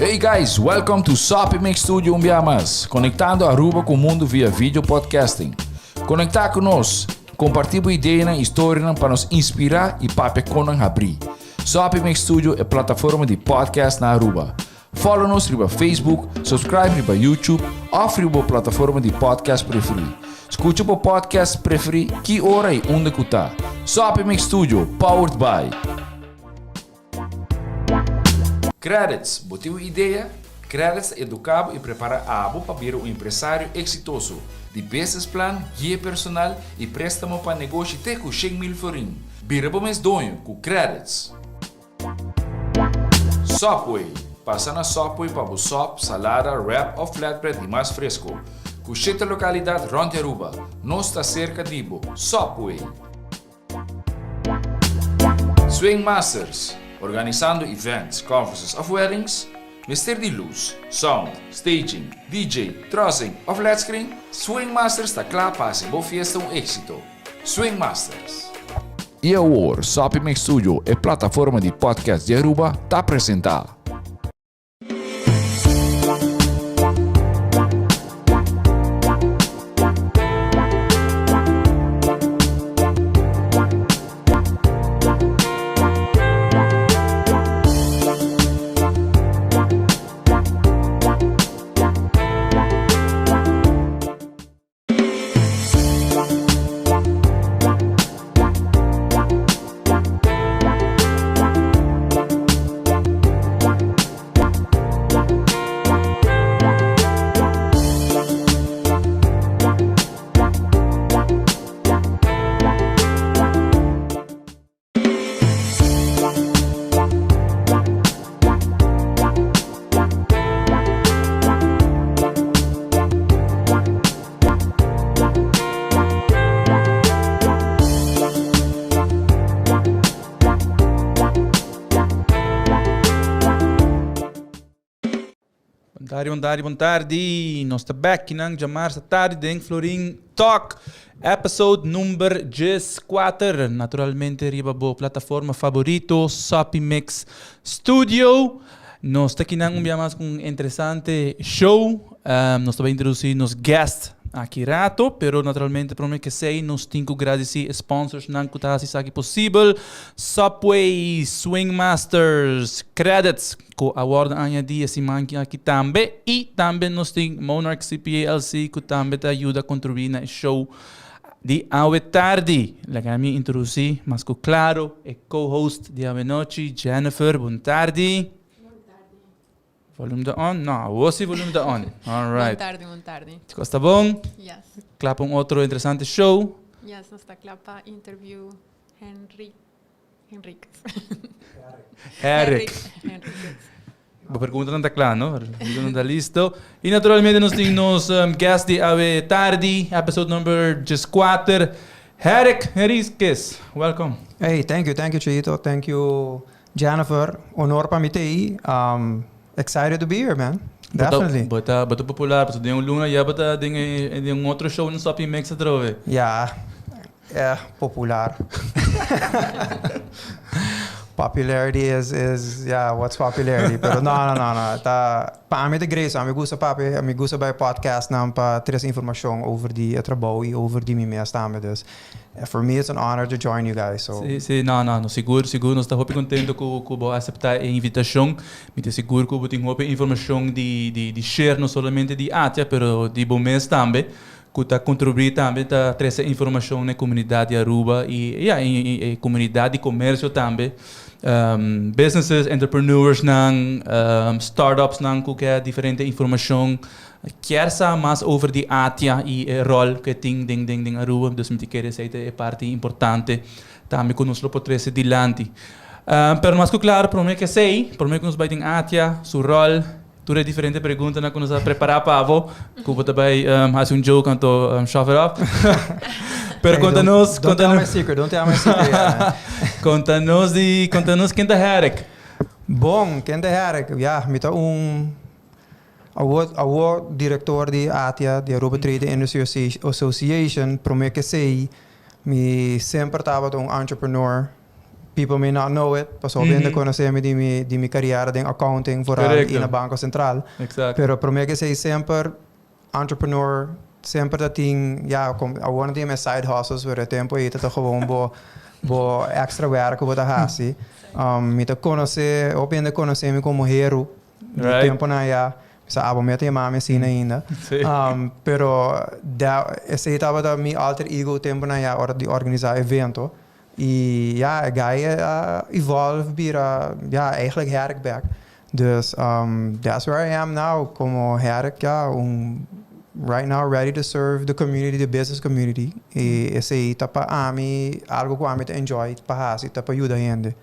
Hey guys, welcome to Soppy Mix Studio un bia mas, conectando Aruba cu mundo via video podcasting. Conecta cu nos, comparti bo ideanan y storianan pa nos inspira y papia con nan habri. Soppy Mix Studio e plataforma di podcast na Aruba. Follow nos riba Facebook, subscribe riba YouTube of riba bo plataforma di podcast preferi. Scucha bo podcast preferi ki ora y unda cu ta. Soppy Mix Studio, powered by. Credits, bo tin un idea? Credits ta educa bo y prepara abo pa bira un empresario exitoso. Di business plan, guia personal y prestamo pa negoshi te cu 100,000 florin. Bira bo mes doño cu Credits. Subway, Pasa na Subway pa bo sop, salada, wrap of flatbread di mas fresco. Cu shete localidad rond di Aruba. Nos ta cerca di bo. Subway! Swing Masters, Organisando events, conferences of weddings? Mester di luz, sound, staging, DJ, trussing of led screen? Swing Masters ta cla pa haci bo fiesta un exito. Swing Masters! Y awor, Soppy Mix Studio, e plataforma di podcast di Aruba, ta presenta. Bon tardi, bon tardi, bon tardi. Nos ta back kinan djamarsa tardi den Florin Talk. Episode number 14. Naturalmente riba bo plataforma favorito, Soppy Mix Studio. Nos ta kinan un bia mas ku un interesante show. Nos ta bai introduci nos guest aki rato, pero naturalmente prome ke esei nos tin ku gradisi e sponsorsnan ku ta hasi esaki posibel. Subway, Swing Masters, Credits, Ku a wòrdu añadí e siman aki tambe. I tambe nos tin Monarch CPA LC ku tambe ta yuda kontribuí na e show di awe tardi. Laga mi introdusí mas ku klaro e co-host di awe nochi, Jennifer. Bon tardi. Bon tardi. Volume ta on? No, awor si volume ta on. All right. Bon tardi, bon tardi. Kos ta bon? Yes. Kla pa un otro interesante show? Yes, nos ta kla pa interview Henry. Henriquez. Herrick. Henriquez. Bo preguntanan ta kla, no? Preguntanan ta listo. Y naturalmente nos tin nos guest di awe tardi, episode number 14, Herrick Henriquez. Welcome. Hey, thank you, thank you Chito, thank you Jennifer. Honor pa mi ta ei. Excited to be here, man. Definitely. Bo ta, bo ta popular, pasobra den un luna ya bo ta den e, den un otro show na Soppy Mix atrobe. Ya, eh, popular. Popularity is, is, ya, what's popularity? Pero no, no, no, no. Ta, pa ami ta great, so ami gusta papia, ami gusta bai podcastnan pa trese informacion over di e trabou y over di mi mes tambe. Dus, For me it's an honor to join you guys so. Si, si, no, no, no, sigur, sigur, nos ta hopi contento cu, cu bo acepta e invitacion. Mi ta sigur cu bo tin hopi informacion di, di, di share, no solamente di Atia, pero di bo mes tambe, cu ta contribui tambe, ta trece informacion na e comunidad di Aruba y, ya, y, y e comunidad di comercio tambe. Businesses, entrepreneursnan, startupsnan cu ke diferente informacion. Kier sa mas over di ATIA y e rol cu e tin den den den Aruba, dus mi ta kere esey ta e parti importante tambe cu nos lo por trece dilanti. Pero mas cu claro prome cu esey, prome cu nos bay den ATIA, su rol, tur e diferente preguntanan cu nos a prepara pa bo, cu bo ta bay haci un joke anto shove it off. Pero conta nos, Don't conta tell my nos, secret, don't tell my secret yet, man. conta nos di, conta nos ken ta Herrick. Bon, ken ta Herrick? Ya, mi ta un Awor awor director di ATIA, di Aruba Trade and Industry Association, prome cu esey mi semper tabata un entrepreneur. People may not know it, paso mm conoce mi di mi carera den accounting vooral na Banco Central. Pero prome cu esey semper entrepreneur, semper dat tin, ja, com, awor tin mi side hustles, pero tempo ey ta gewoon bo extra werk bo ta hasi. Mi ta conoce, hopi hende conoce mi como Hero. Tempo nan ya, sa abo mi ta yama mi asina ainda. Pero esey tabata mi alter ego tempo nan ya ora di organisa evento. Y ja, e guy evolve bira, ja, eigenlijk Herk back. Dus that's where I am now, como Herk, ja, right now ready to serve the community, the business community. Y esey ta pa ami, algo cu ami ta enjoy pa hasi, ta pa yuda hende.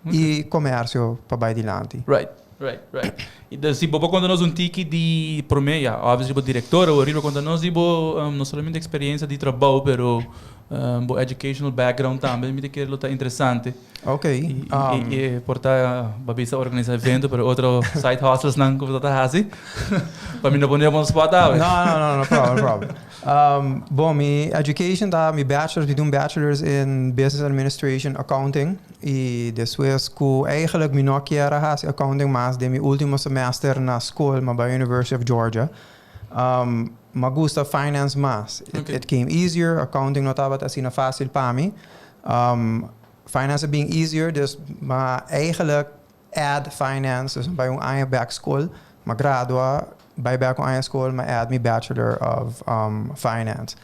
Y comercio pa bay dilanti. Right. Y dus, si bo por conta nos un tiki di prome, ja, obviously bo director, o riba conta nos di bo no solamente experiencia di trabou, pero bo educational background tambe, mi ta kere lo ta interesante. Y por ta bo a organisa evento, pero otro side hustles nan cu bo ta hasi. Pa mi no pone bo spot awe. No, no problem, no problem. Bon, mi education ta mi bachelor's, mi tin un bachelor's in business administration accounting y despues cu eigenlijk mi no kier a hasi accounting mas den mi ultimo semester na school, m'a bay University of Georgia. M'a gusta finance mas. It came easier, accounting no tabata asina facil pa mi. Finance being easier, dus m'a eigenlijk add finance, dus bay un aña back school, m'a gradua, bay back un aña school, m'a add mi bachelor of finance.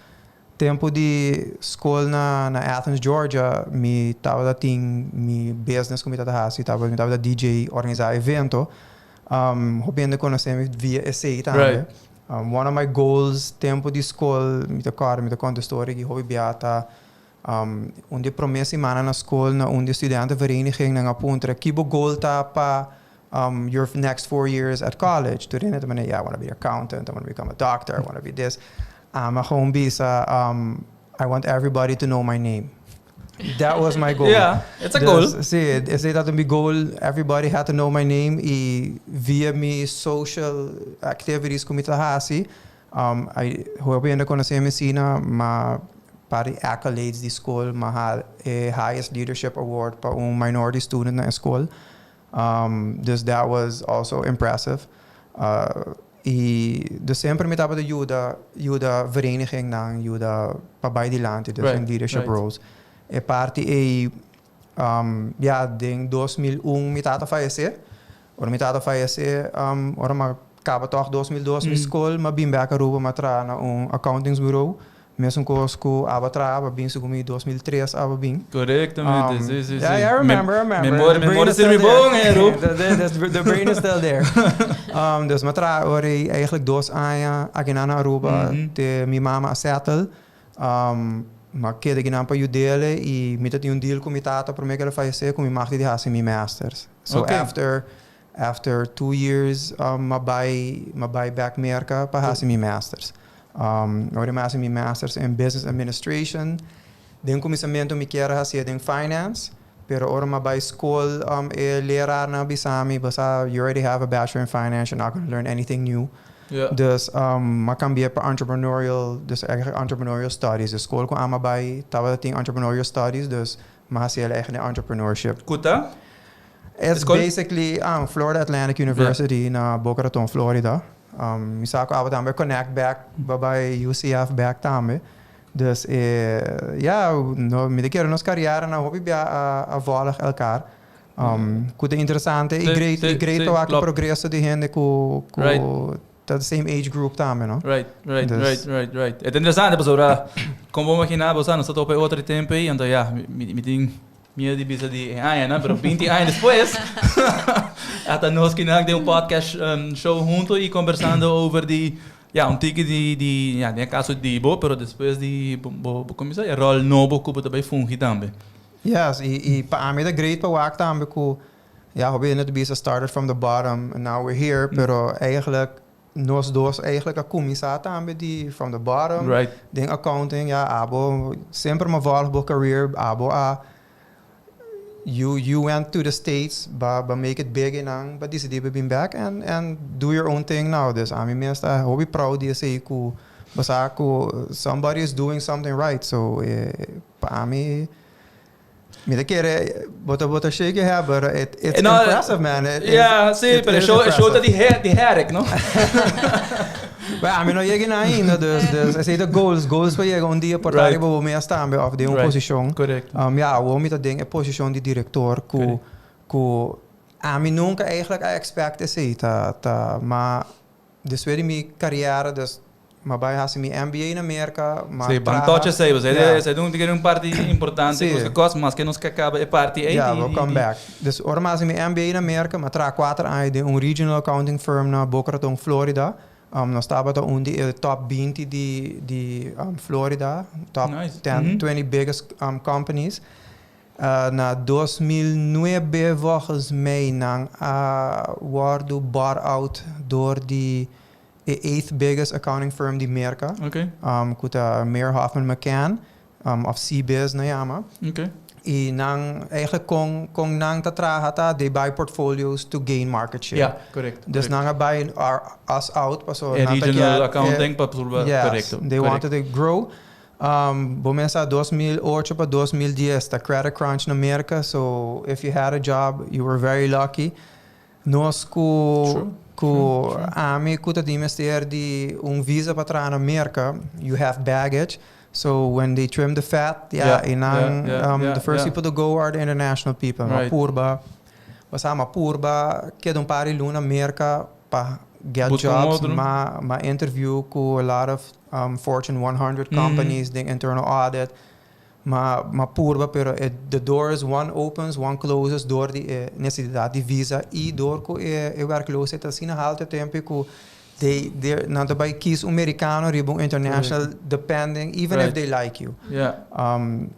Tempo di school na Athens, Georgia, mi tabata tin mi business cu mi tabata hasi, mi tabata DJ, organisa evento. Hopi hende conoce mi via esey tambe. One of my goals tempo di school, mi ta corda, mi ta conta story cu hopi bia ta un di prome siman na school na un di studentenvereniging nan a puntra ki bo goal ta pa your next 4 years at college. Tur hende ta yeah, I want to be an accountant, I want to become a doctor, I want to be this. M'a gewoon bisa, I want everybody to know my name. That was my goal. Yeah, it's a goal. Dus, si, esey tabata mi goal. Everybody had to know my name y via mi social activities cu mi ta hasi. Hopi hende conoce mi asina, m'a pa di accolades di school, m'a haya e highest leadership award pa un minority student na school. Dus that was also impressive. Y dus semper mi tabata yuda vereniging nan, yuda pa bay dilanti, dus in leadership roles. E parti e ja, den 2001 mi tata fayece. Ora mi tata fayece, ora m'a caba toch 2002 mi school, m'a bin back Aruba, m'a traha na un accountingsbureau. Mesun cos cu abo a traha, a bin cu mi 2003 abo a bin. Correctamente, Yeah, I remember, I remember. Memoria ta bon, hè, Rob? The brain is still there. Dus m'a traha ora eigenlijk 2 aña aki na Aruba, te mi mama a settle. M'a keda akinan pa yud'e y mi tin un deal cu mi tata pa mi cu el a fayece cu mi mag di hasi mi masters. So after 2 years m'a bay back Merca pa hasi mi masters. Ora mi hasi mi masters in business administration. Den cuminsamento mi kier hasi den finance, pero ora m'a bay school e leraar nan a bisa mi, "Basa, you already have a bachelor in finance, you're not going to learn anything new." Dus m'a cambia pa entrepreneurial, dus eigenlijk entrepreneurial studies. De school cu ami a bay tabata tin entrepreneurial studies, dus m'a hasi eigenlijk entrepreneurship. Cua ta? It's School? basically Florida Atlantic University na Boca Raton, Florida. Mi sa cu abo tambe connect back bij UCF back tambe. Dus ja, no, mi kier nos carera nan hopi bia a volg elkaar. Cu ta interesante y great, y great pa wak progreso di hende cu ta the same age group tambe, no? Right. E interesante, pasobra, con bo imagina, bo nos ta op otro tempo ey, anto ja, mi tin miedo di bisa di aña, no? Pero 20 aña despues, ata nos cu den un podcast show hunto y conversando over di, ja, un tiki di, ja, den caso di bo, pero despues di bo cuminsa, e rol nobo cu bo tambe fungi tambe. Yes, y pa ami ta great pa wak tambe cu ja, we net bisa started from the bottom and now we're here, pero eigenlijk nos dos eigenlijk a cuminsa tambe di from the bottom. Den accounting, ja, abo semper m'a volg bo career, abo a you went to the States, ba make it big en ba decidi ba bin back and do your own thing now. Dus ami mes ta hopi proud di say cu basa cu somebody is doing something right. So pa ami Mi ta kere bo ta shake your head, but it's No, impressive, man. Yeah, si, it pero is show ta impressive. di herk, no? But ami no yega ainda, dus esey ta goals pa yega un dia por right. Bo mes tambe of den un posicion. Ja, awor mi ta den e posicion di director cu cu ami nunca eigenlijk a expect esey ta, maar despues di mi carera, dus m'a bay haci mi MBA na America, m'a Si, ban traha. touch esey, bo esey ta un parti importante, cu cos, mas cu nos caba e parti ey. Yeah, we'll come back. Dus ora m'a haci mi MBA na America, m'a traha 4 aña den un regional accounting firm na Boca Raton, Florida. Nos tabata un di e top 20 di Florida, top 10, 20 biggest companies. Na 2009, volgens mij, nan a wordo bought out door di e eighth biggest accounting firm di America, cu ta Mayer Hoffman McCann, of CBIZ nan yama. Y nan eigenlijk con nan ta traha ta, they buy portfolios to gain market share. Dus nan a buy us out paso E nan ta regional accounting pa Yes, they wanted to grow. Bo pensa 2008 pa 2010, the credit crunch na America, so if you had a job, you were very lucky. Nos cu cu ami cu ta mester di un visa pa traha na America, you have baggage. So when they trim the fat, yeah, nan, the first people to go are the international people. M'a purba, basta m'a purba, keda un par di luna na America pa get Busca un jobs, otro. M'a interview cu a lot of Fortune 100 companies, the internal audit. M'a purba, pero the doors, one opens, one closes, door di necesidad di visa y door cu e werkloosheid asina halto tempo cu they nan ta bay kies un Americano riba un international depending even if they like you.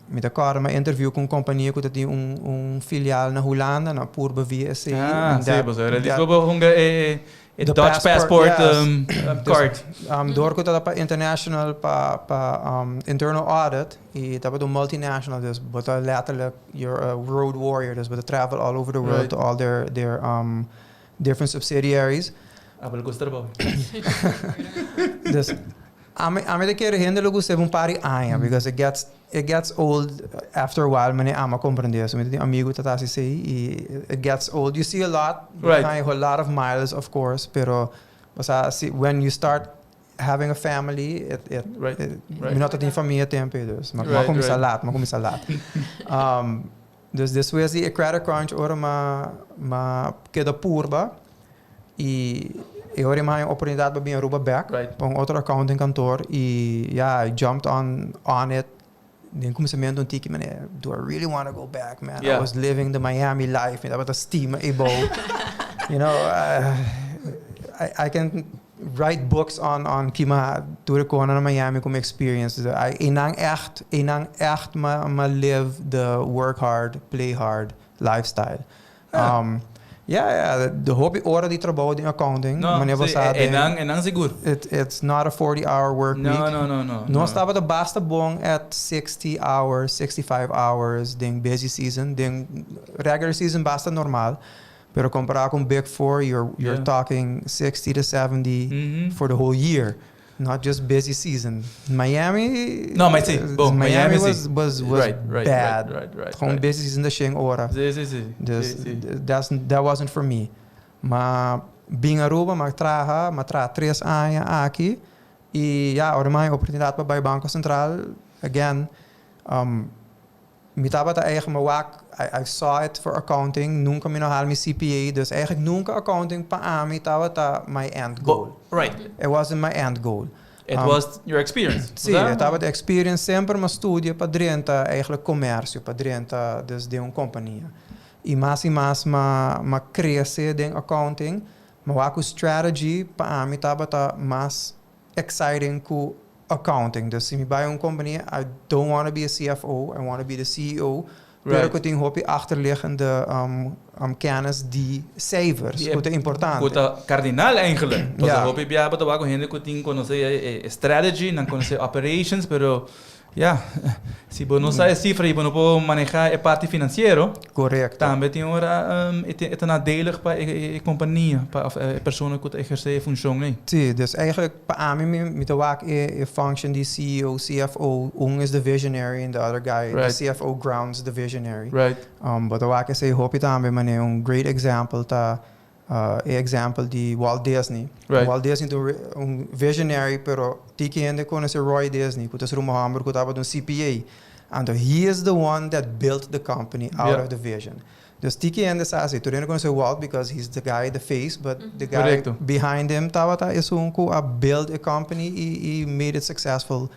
Mi ta corda m'a interview cu un compania cu tin un filial na Hulanda, nan a purba via esey. Ah, si, bo era di hunga e The Dutch passport, passport, yes. Card. Door cu pa international pa internal audit y tabata un multinational, dus bo ta letterlijk, you're a road warrior, dus bo ta travel all over the world to all their different subsidiaries. Ah, pero gusta bo. Dus ami ta kere hende lo gusta un par di aña because it gets old after a while, mane ami a comprende. So mi tin amigo ta asina say y it gets old. You see a lot, a lot of miles, of course, pero o see, when you start having a family, it mi no tin famia tempo, dus m'a cuminsa laat, m'a cuminsa laat. Dus despues di credit crunch, ora m'a keda purba y ora m'a oportunidad pa bin Aruba back pa un otro accounting kantoor y yeah, I jumped on it. Den cuminsamento un tiki, man, do I really want to go back, man? I was living the Miami life, mi tabata stima e bow. I can write books on ki m'a tur cos na Miami como experience. I einan echt m'a live the work hard, play hard lifestyle. Yeah, de hopi ora di trabou di accounting, No, manera si, bo sa, einan sigur. It's not a 40-hour work No, week. no. Nos tabata basta bon at 60 hours, 65 hours, den busy season, den regular season basta normal. Pero compara cu Big Four, you're talking 60 to 70 for the whole year, not just busy season. Miami, No, mas si, bon, Miami Miami was si. was bad. Gewoon busy season di 100 ora. Si. Dus Si. that wasn't for me. M'a bin Aruba, m'a traha 3 aña aki. Y ja, ora m'a oportunidad pa bay Banco Central, again, mi tabata eigen m'a wak, I saw it for accounting, nunca mi no a haal mi CPA, dus eigenlijk nunca accounting pa ami tabata my end goal. It wasn't my end goal. It was your experience. Si, e tabata experience. Semper m'a studia pa drenta eigenlijk comercio, pa drenta dus den un compania. Y mas m'a crece den accounting, m'a wak cu strategy pa ami tabata mas exciting cu accounting. Dus si mi bay un compania, I don't want to be a CFO, I want to be the CEO. Pero cu tin hopi achterliggende kennis di cijfers, Die cu ta importante. Cu ta cardinal eigenlijk. Ja. Ja. Hopi biaha ta cu hende cu tin conoce strategy, nan conoce operations, pero Ya, si bo no sa e cifra y bo no por maneha e parti financiero, tambe tin ora e ta nadelig pa e compania, pa of e persona cu ta eherce e funcion ey. Si, dus eigenlijk pa ami mi ta wak e function di CEO, CFO, un is the visionary and the other guy, the CFO grounds the visionary. Bo ta wak esey hopi tambe, manera un great example ta E example di Walt Disney. Walt Disney ta un visionary, pero tiki hende conoce Roy Disney, cu ta su ruman homber cu tabata un CPA. Anto he is the one that built the company out of the vision. Dus tiki hende sa asi. Tur hende conoce Walt because he's the guy, the face, but the guy behind him tabata esun cu a build e company y made it successful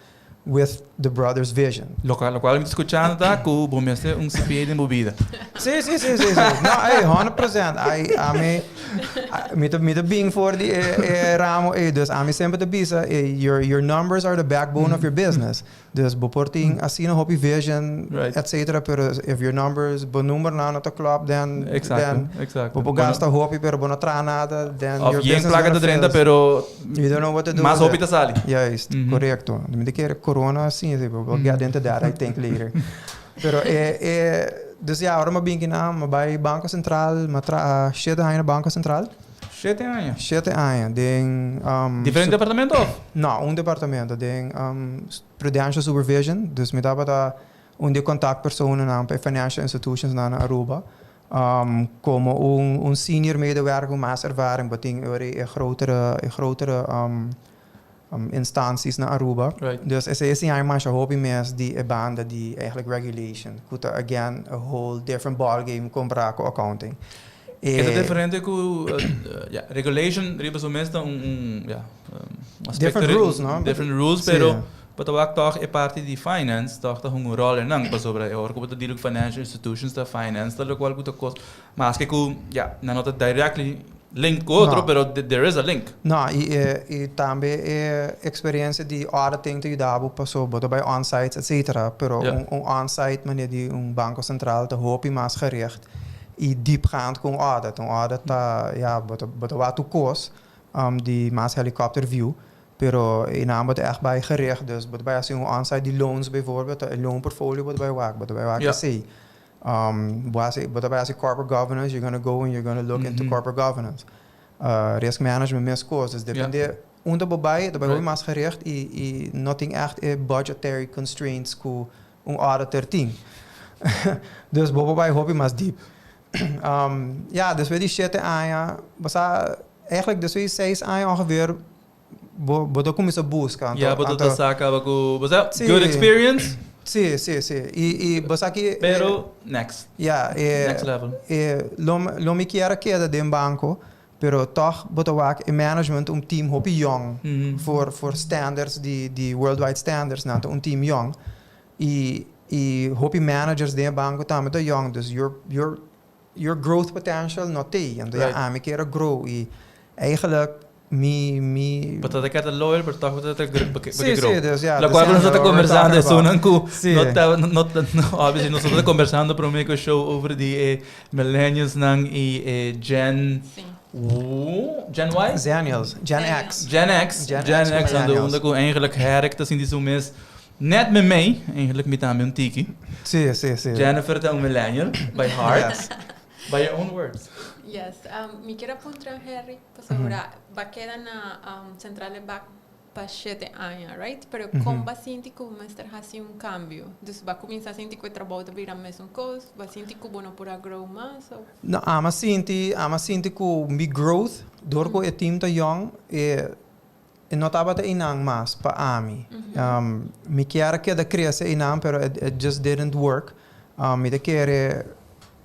with the brothers vision. Locual locual mi ta scuchando ta cu bo mester un CPA den bo bida. Si, si, si, si, si. No, ey, 100%. Ay, ami, mi ta, mi ta bin for di e, e ramo ey. Dus ami semper ta bisa, ey, your, your numbers are the backbone of your business. Dus bo por tin asina hopi vision, Right. et cetera, pero if your numbers, bo numbernan no ta klop, then, Exacto, then exacto. bo por gasta hopi, pero bo no traha nada, then Of your yen business placa gonna ta drenta, fail. pero You don't know what to do Mas with hopi it. ta sali. Juist, correcto. Mi ta kere corona si, si, but we'll get into that I think later. Pero e, e, dus ja, ora mi a bin kinan, mi a bai Banco Central, mi a traha shete aña na Banco Central. Shete aña? Shete aña den, um, Diferente departamento of? No, un departamento, den, um, Prudential Supervision. Dus mi tabata un di e contactpersonennan pa e financial institutionsnan na Aruba. Um, como un, un senior medewerker cu mas ervaring, bo tin ora e grotere, e grotere um, um, instanties na Aruba. Dus esey a siña mi masha hopi mes di e banda di eigenlijk regulation, cu ta again a whole different ballgame compara cu accounting. E ta diferente cu, ja, regulation riba su mes ta un, un, ja, un aspecto Different rules, no? Different rules, pero Bo ta wak tòg e parti di finance tòg ta hunga un ròl einan, pasobra e ora ku bo ta deal ku financial institutions ta finance ta lokual ku ta kos, maske ku ya nan no ta directly linked ku otro No. pero there is a link. No, i e i tambe e eksperensia di auditing ta yuda bo paso bo ta bai on-sites etcetera, pero Ja. un un on-site manera di un banko sentral ta hopi mas gericht i diepgaand ku un audit. Un audit ta ya bo ta bo ta wak tur kos di mas helicopter view. Pero e nan bo ta echt bai gericht, dus bo ta bai hasi un onsite di loans bijvoorbeeld, ta e loan portfolio bo ta bai wak, bo ta bai wak esei. Bo hasi, bo ta bai hasi corporate governance, you're gonna go and you're gonna look into corporate governance. Risk management meskos, dus depende unda bo bai, ta bai hopi mas gericht i i no tin echt e budgetary constraints ku un auditor tin. Dus bo por bai hopi mas diep. Ya, despues di shete aña, bo sa, eigenlijk despues di seis aña ongeveer, bo bo ta cuminsa busca. Anto, Ya, bo ta anto, sa caba cu, bo sa, Sí. good experience. Sí, sí, sí. Y, y bo sa ki... Pero, next. Ja, e, Next level. E, lo, lo mi kier a keda den banco, pero toch bo ta wak e management un team hopi jong voor, voor standards di, di worldwide standards, nan ta un team jong. Y, y hopi managers den e banco tambe ta jong, dus your, your, your growth potential no t'ey. Anto ja, ami kier a grow y eigenlijk mi, mi. Bo ta ta keda loyal, pero toch bo ta ta bo ke Sí, grow. sí, dus ja. Locual dus nos ja, ta we're conversando talking esunnan about. cu Sí. no ta, no ta, no, obviously nos ta conversando prome cu e show over di e millennials nan y e Gen, Sí. Gen Y? Zennials, Gen X. Gen X, Gen Gen X X, cu ando millennials. unda cu eigenlijk Herrick ta sinti su mes Net me mei, eigenlijk mi tambe un tiki. Sí, sí, sí. Jennifer ta un millennial by heart. Yes. By your own words. Yes, mi kier a puntra Harry, pasobra ba keda na Centrale Bank pa shete aña, right? Pero kon ba sinti ku bo mester hasi un kambio? Dus ba kuminsá sinti ku e trabou ta bira mesun kos? Ba sinti ku bo no por a grow mas of? No, ama sinti, ama sinti ku mi growth, dor ku e team ta yong, e E no tabata einan mas pa ami. Mi kier a keda crece einan pero it it just didn't work. Mi ta kere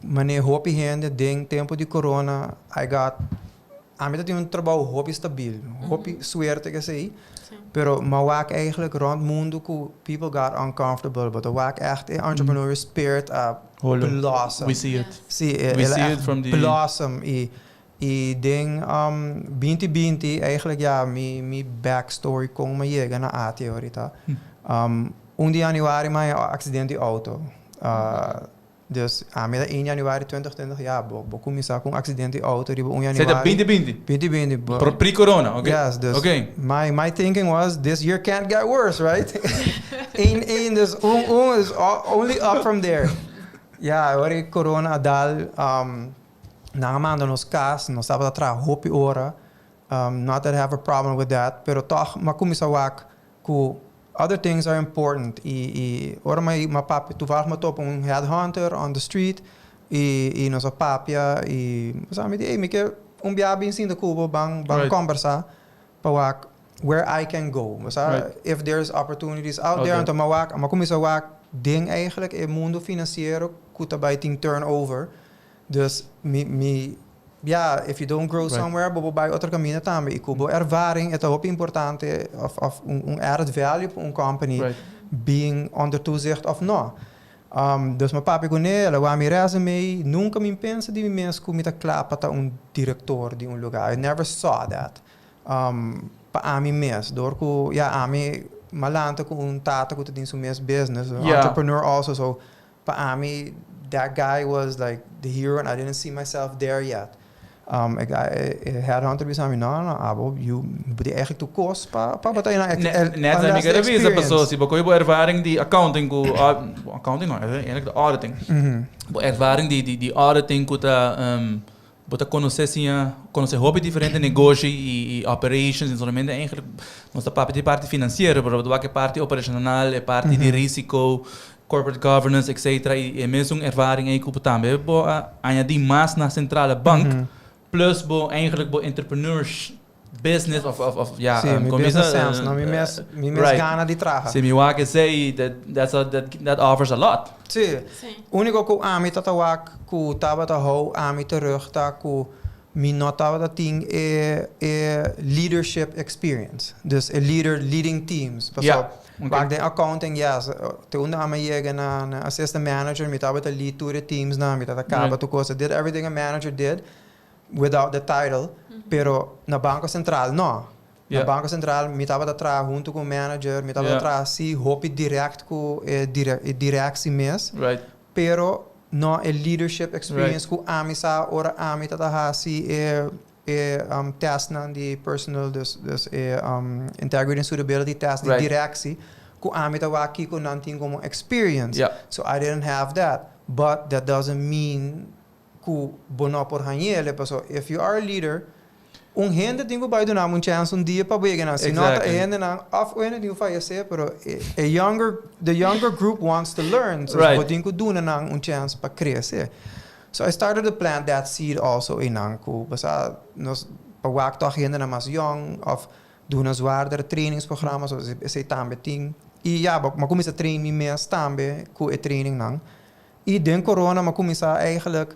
mane hopi hende den tempo di corona I got ami ta tin un trabou hopi stabil, hopi suerte esey. Pero mi a wak eigenlijk rond mundo cu people got uncomfortable. Bo ta wak echt e entrepreneurial spirit a blossom. We see it. Si, e We el a see it echt from the blossom y Y den binti binti eigenlijk ya mi mi back story con mi yega na ATI ahorita. Un di januari mi a haña accidente di auto. Dus ami ta un januari 2020 ya bo bo cuminsa cu un accidente di auto riba un Sey januari. ta binti binti? Binti binti. Bo Pro pre corona, ok. Yes, dus Ok. my my thinking was this year can't get worse, right? Eén, één, dus un, un, is only up from there. Ja, ora e corona a dal, nan a manda nos cas, nos tabata traha hopi ora. Not that I have a problem with that, pero toch m'a cuminsa wak cu other things are important. Y ora m'a papia, toevallig m'a topa un headhunter on the street y nos a papia y a mi di, "Ey, mi ke un bia bin sinta cu bo, ban combersa pa wak where I can go." Sa, if there's opportunities out there, anto m'a wak, m'a cuminsa wak den eigenlijk e mundo financiero cu ta bay tin turnover. Dus mi, ja, if you don't grow somewhere, bo por bay otro camino tambe. Y cu bo ervaring, e ta hopi importante of un added value pa un company being onder toezicht of no. Dus m'a papia cune, el a wak mi resume, nunca mi pensa di mi mes cu mi ta cla pa ta un director di un lugar. I never saw that. Pa ami mes, door cu, ja, ami m'a lanta cu un tata cu tin su mes business, un entrepreneur also, so pa ami that guy was like the hero and I didn't see myself there yet. E guy, e headhunter bisa mi, "No, no, abo, you bo tin eigenlijk tur cos pa bo ta na Net als ik er bisa paso, si bo bo ervaring di accounting ku accounting no, eigenlijk de auditing. Bo ervaring di auditing ku ta bo ta conoce sia, conoce hopi diferente negoshi y operations, y solamente eigenlijk nos ta papia di parte financiero, pero bo ke parte operacional, e parte di risico, corporate governance, etc. Y mes un ervaring ey ku tambe bo añadi mas na centrale bank, plus bo eigenlijk bo entrepreneurs business of ja, Si, mi business sense, no, mi mes gana di traha. Si mi wak say that that offers a lot. Si. Unico cu ami tata wak cu tabata hou ami terug ta cu mi no tabata tin e leadership experience. Dus e leader leading teams. Paso, Wak den accounting, yes. Te unda ami yega na assistant manager, mi tabata lead tur e teams na, mi tabata caba tur cos. Did everything a manager did without the title, pero na Banco Central, no. Na Banco Central, mi tabata traha hunto cu manager, mi tabata traha si hopi direct cu e directie mes, pero no e leadership experience cu ami sa ora ami tata hasi e test nan di personal, dus e integrity and suitability test di directie cu ami ta wak cu nan tin como experience. So I didn't have that, but that doesn't mean cu bo no por hañele, paso if you are a leader, un hende tin cu bay duna un chance un dia pa yega na. Si no ta hende nan of un hende tin cu fayece, pero the younger group wants to learn. So bo tin cu duna nan un chance pa crece. So I started to plant that seed also in nan cu basa nos pa wak toch hende nan mas young of duna zwaardere trainingsprogramma's, so esey tambe tin. Y ja, m'a cuminsa train mi mes tambe cu e training nan. Y den corona m'a cuminsa eigenlijk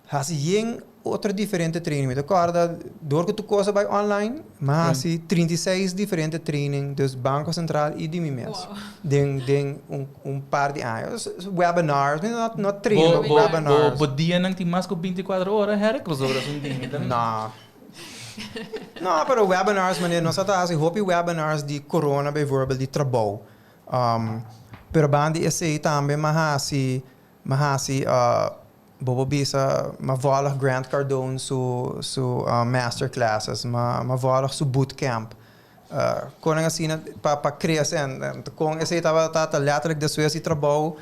hasi yen otro diferente training. Mi ta corda, door cu tur cos a bay online, m'a hasi 36 diferente training, dus Banco Central y di mi mes. Den un paar di aña. Dus webinars, not training, but webinars. Bo dia nan tin mas cu 24 ora, Herk, sobre un dia. No. No, pero webinars, meneer, nos ta hasi hopi webinars di corona, bijvoorbeeld, di trabou. Pero bandi esey tambe m'a hasi bo por bisa, m'a volg Grant Cardone su masterclasses, m'a volg su bootcamp. Con asina pa crece en con esey tabata letterlijk despues di trabou,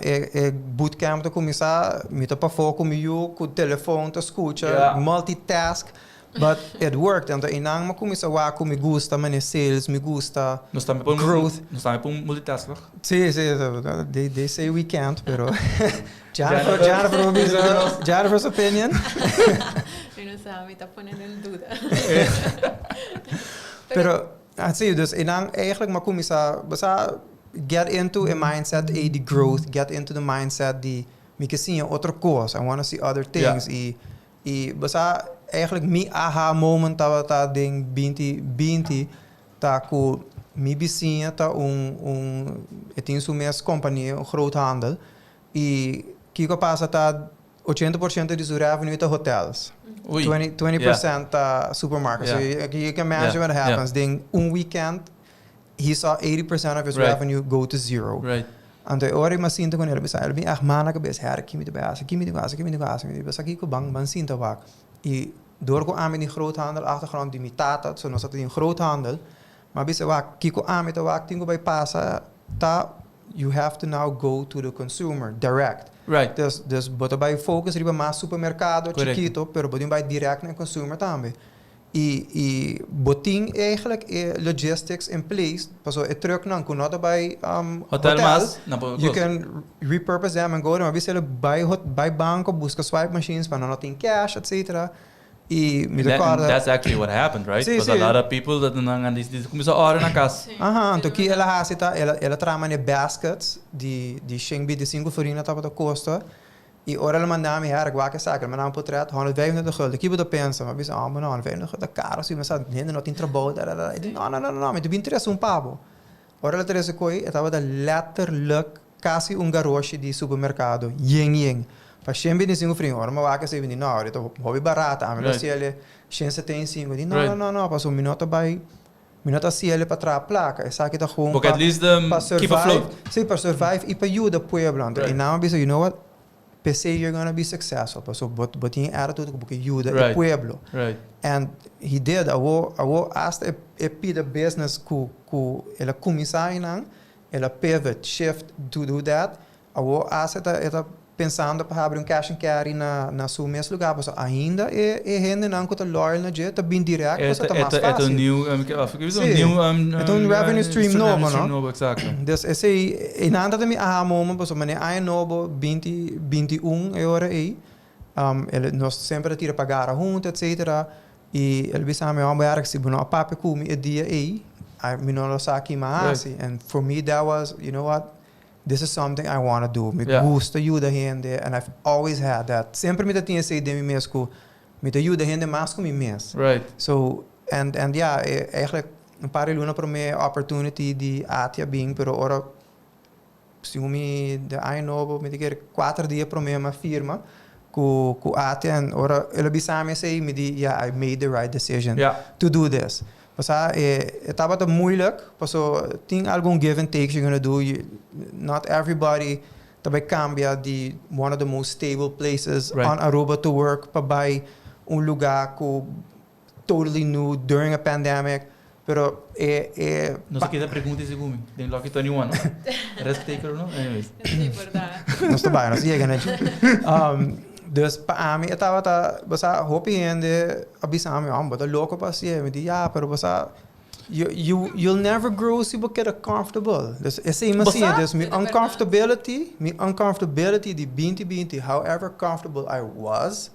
e bootcamp ta cuminsa, mi ta pafo cu mi yiu, cu telefon ta scucha, multitask, but it worked. Anto einan m'a cuminsa wak cu mi gusta mane sales, mi gusta Nos tambe por growth. Nos tambe por multitask, toch? Si, they say we can't, pero Jennifer will be Jennifer's opinion. Mi no sabi, mi ta poniendo en duda. Pero, asina, dus einan eigenlijk m'a cuminsa, basa get into a mindset e di growth, get into the mindset di mi ke siña otro cos, I want to see other things. Y basa eigenlijk mi aha moment tabata den 2020 ta cu mi bisiña ta un e tin su mes compania, un groothandel, y kico pasa ta 80% di su revenue ta hotels. Oei. 20% supermarket. So you can imagine what happens. Den un weekend, he saw 80% of his revenue go to zero. Anto, ora m'a sinta cu ne, bisa, el bin echt mana cabes, her, kimi de basa, kimi de basa, kimi de basa, kimi de basa, kiko ban sinta wak. Y door cu ami di groothandel achtergrond di mi tata, so nos tabatin groothandel, M'a bisa, wak, kiko ami ta wak tin ku bai pasa ta you have to now go to the consumer direct. Dus bo ta bai focus riba mas supermercado chikito, pero bo tin bai direct na e consumer tambe. Y bo tin eigenlijk e logistics in place, paso e trucknan ku no ta bai hotel, mas, you can repurpose them and go there. M'a bisa bai bai banco busca swipe machines pa nan no tin cash, etc. Y mi ta corda. That's actually what happened, right? Si, si. A lot of people that nan a dicidi cuminsa order na cas. Aha, anto ki el a haci ta, el a traha mane baskets di 125 florin tabata costa. Y ora el a manda mi, her, wak esaki, el manda mi potret, 125 gulden. Ki bo ta pensa? Mi a bisa, oh, no, 125 gulden ta caro si, mi sa, hende no tin trabou, da, da, da. E di, no, no, no, no, mi ta bin trece un pa bo. Ora el a trece koe, e tabata letterlijk casi un garoshi di supermercado, yen yen. Pa 125 florin, ora mi a wak esei, mi di, no, e ta hopi barata, ami lo haciele 175. Di, no, no, no, no, pasobra mi no ta bay, mi no ta haciele pa traha placa, esaki ta gewoon pa, pa survive. Si, pa survive y pa yuda pueblo. Anto, y nan a bisa, you know what, P'esei you're gonna be successful, pasobra bo bo tin e attitude ku bo ke yuda e pueblo. And he did. Awo awo hasta e e pida business ku ku el a kuminsá einan, el a pivot, shift to do that. Awo hasta e ta e ta pensando pa habri un cash and carry na na su mes lugá pasobra ainda e e hendenan ku ta loyal na dje ta bin direct pasobra ta mas E ta fásil. un new Sí, e ta un revenue stream nobo, no? Nobo, exacto. Dus esei, einan ta mi aha moment pasobra manera aña nobo binti 21 e ora ei, el nos semper a tira pa gara hunto etcetera y el bisa mi homber Eric si bo no a papia cu mi e dia ei mi no lo sa ki mi a haci and for me that was you know what this is something I wanna do mi gusta yuda hende and I've always had that semper mi ta tin esei den mi mes cu Mi ta yuda hende mas ku mi mes. So, and and ya, e eigenlijk un par di luna promé opportunity di ATI a bin, pero ora segun mi den aña nobo mi ta kere kuater dia promé mi a firma ku ku ATI en ora el a bisa mi esei mi di ya I made the right decision to do this. Pasá e e tabata moeilijk paso tin algun give and takes you gonna do, you not everybody ta bai cambia di one of the most stable places on Aruba to work pa bai un lugar cu totally new during a pandemic, pero e e. Nos a keda pregunta segun mi den Lucky 21 no? Risk taker no? Anyways. Sí, berdad. Nos ta bai, nos ta yega na dje. Dus pa ami e tabata, bo sa hopi hende a bisa mi, oh bo ta loco pa haci'e, mi di ya, pero bo sa You, you, you'll never grow si bo keda comfortable. Dus esei mi siña. Dus mi uncomfortability, mi uncomfortability di 2020, however comfortable I was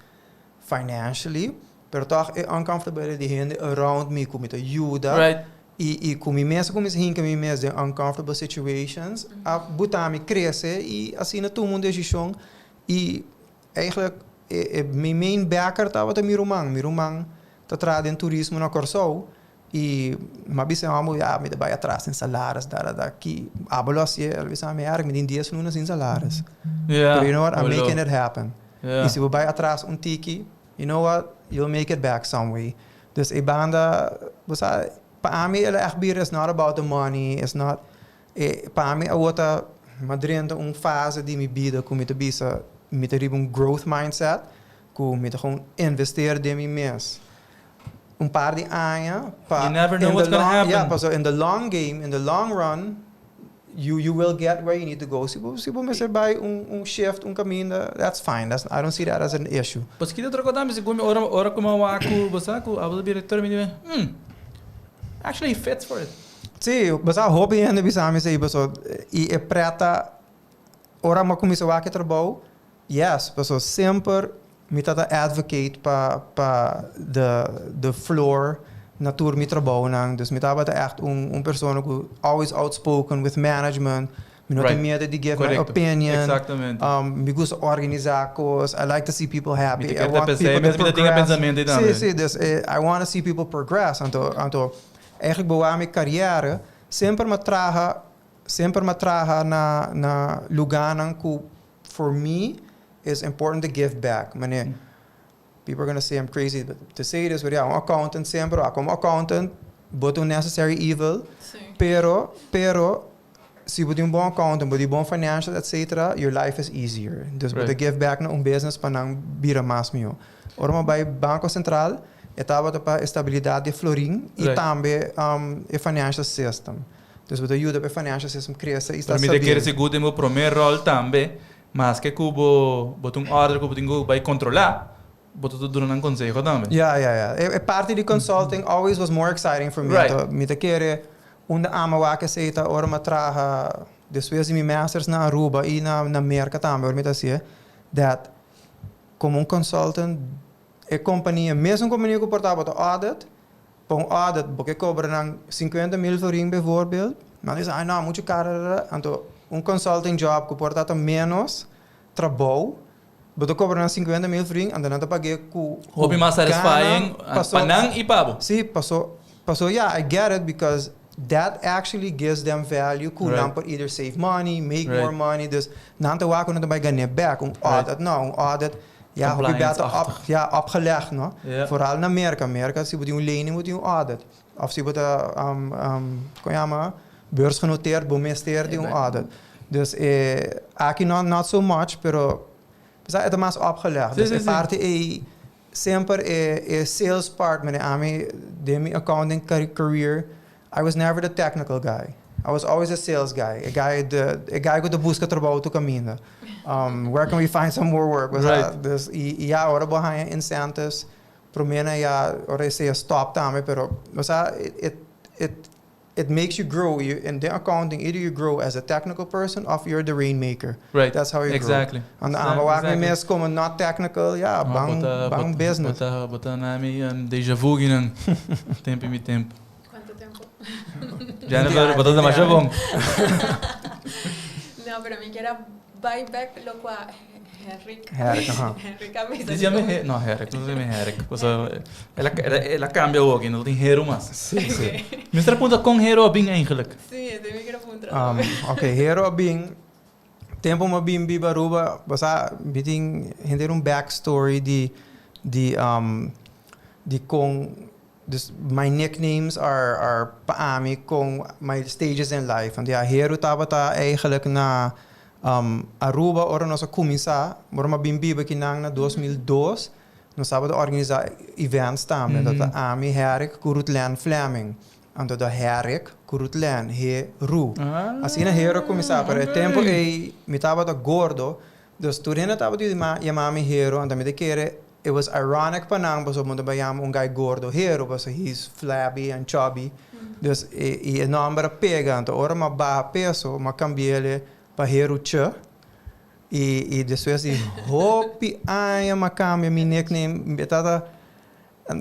financially, pero toch e uncomfortability di hende around mi ku mi ta yuda i, i ku mi mes a kuminsá hinka mi mes den uncomfortable situations, a buta mi krese i asina tuma un desishon i eigenlijk e, e, mi main backer tabata mi ruman. Mi ruman ta traha den turismo na Kòrsou i mi a bisa e hòmber ya mi ta bai atras den salaris da da da ki abo lo hasié el a bisa mi Eric mi tin dies luna sin salaris pero you know what I'm making it happen i si bo bai atras un tiki you know what you'll make it back some way dus e banda bo sa pa ami el a ègt bira it's not about the money it's not e pa ami awor ta mi a drenta un fase di mi bida ku mi ta bisa mi ta riba un growth mindset Ku mi ta gewoon investeer den mi mes un par di aña pa You never know in what's the gonna long happen. ya pasobra in the long game in the long run you you will get where you need to go si bo si bo mester bai un un shift un kaminda that's fine that's I don't see that as an issue. Pues kita otro kos tambe segun mi ora ora ku mi a wak ku bo sa ku abo ta director mi di hmm actually he fits for it. Sí, bo sa hopi hende bisa mi esei pasobra i e preta ora mi a kuminsá wak e trabou Yes, paso semper mi ta ta advocate pa pa the the floor na tur mi trabounan. Dus mi tabata echt un un persona ku always outspoken with management. Mi no tin miedo di give my opinion. Exactamente. Mi gusta organisa kos. I like to see people happy. Mi ta I kere ta want pensá, people to mi ta tin e progress. pensamentu ei tambe. Si, si, dus I wanna see people progress. Anto anto eigenlijk bewa mi carrière semper mi a traha semper mi a traha na na luganan ku For me it's important to give back mane people are gonna say I'm crazy but to say this but ya un accountant semper a como accountant bo ta un necessary evil pero pero si bo tin un bon accountant bo tin bon financial etcetera your life is easier dus bo ta give back na un business pa nan bira mas miho ora bo bai banco central. E tabata pa estabilidat di florin i tambe e financial system. Dus bo ta yuda pa e financial system krese i sta Pero mi ta stabil. kere sigur den bo promé ròl tambe, maske ku bo bo ta un òrder ku bo tin ku bai kontrolá, bo ta duna nan konseho tambe. Ya, ya, ya. E parti di consulting always was more exciting for me. Anto mi ta kere unda ama wak esei ta ora mi a traha despues di mi masters na Aruba i na na Merka tambe ora mi ta hasié, that komo un consultant E kompania, mesun kompania ku por tabata audit, pa un audit bo ke kobra nan 50.000 florin bijvoorbeeld, nan ta bisa ay no muchu karo rarara, anto un consulting job ku por ta menos trabou, bo ta kobra nan 50.000 florin anto nan ta pag'é ku Hopi mas gana satisfying paso pa nan i pa bo. Si, paso paso ya I get it because that actually gives them value ku nan por either save money, make more money, dus nan ta wak ku nan ta bai gan'é bek, un audit no, un audit Ya, hopi bia ta op, ya, opgelegd, no? Vooral na Merka. Merka, si bo tin un lening, bo tin un audit. Of si bo ta, kon yama, beursgenoteerd, bo mester di un audit. Dus e, aki no, not so much, pero sa e ta mas opgelegd. Dus e parti ei, semper e, e sales part, mene ami, den mi accounting career, I was never the technical guy. I was always the sales guy. E guy, de, e guy ku ta buska trabou tur kaminda. Where can we find some more work? Pues, right. Dus, i, i ya, ora bo haña incentives, promé na ya, ora esei a stop tambe, pero, o sea, it, it, it, it makes you grow. You, in the accounting, either you grow as a technical person of you're the rainmaker. Right. That's how you exactly. grow. And amba wak mi mes como not technical, ya, ban, ban business. Bo ta, bo ta na mi um, deja vu ginan. Tempo mi tempo. Cuanto tempo? Jennifer, bo ta demasiado bon. No, pero mi kier a bai back loke Henrik. Henrik, aha. Henrik a bisa. Dice llama He- no, Herrick, no se llama Herrick. O sea, el a, el a, el a cambia ook, no tin Hero mas. Sí, sí. Mister punta con Hero a bin eigenlijk? Sí, esei mi kier a puntra. Ok, Hero a bin, tempo mi a bin biba Aruba, bo sa, mi tin henter un backstory di, di, di con Dus my nicknames are are pa ami con my stages in life. Want ja, Heru tabata eigenlijk na Aruba ora nos a cuminsa, ora mi a bin biba kinan na 2002, nos tabata organisa events tambe. Anto ta ami, Herrick cu Ruthlen Fleming. Anto ta Herrick cu Ruthlen, He-ru. Asina Heru a cuminsa, pero e tempo ey mi tabata gordo, Dus tur hende tabata yama mi Hero, anto mi ta kere it was ironic pa nan pasobra bo ta bai yama un guy gordo Hero pasobra he's flabby and chubby. Dus e i e nomber a pega, anto ora mi a baha peso mi a cambi'el pa Hero Che i i despues di hopi aña mi a cambia mi nickname mi tabata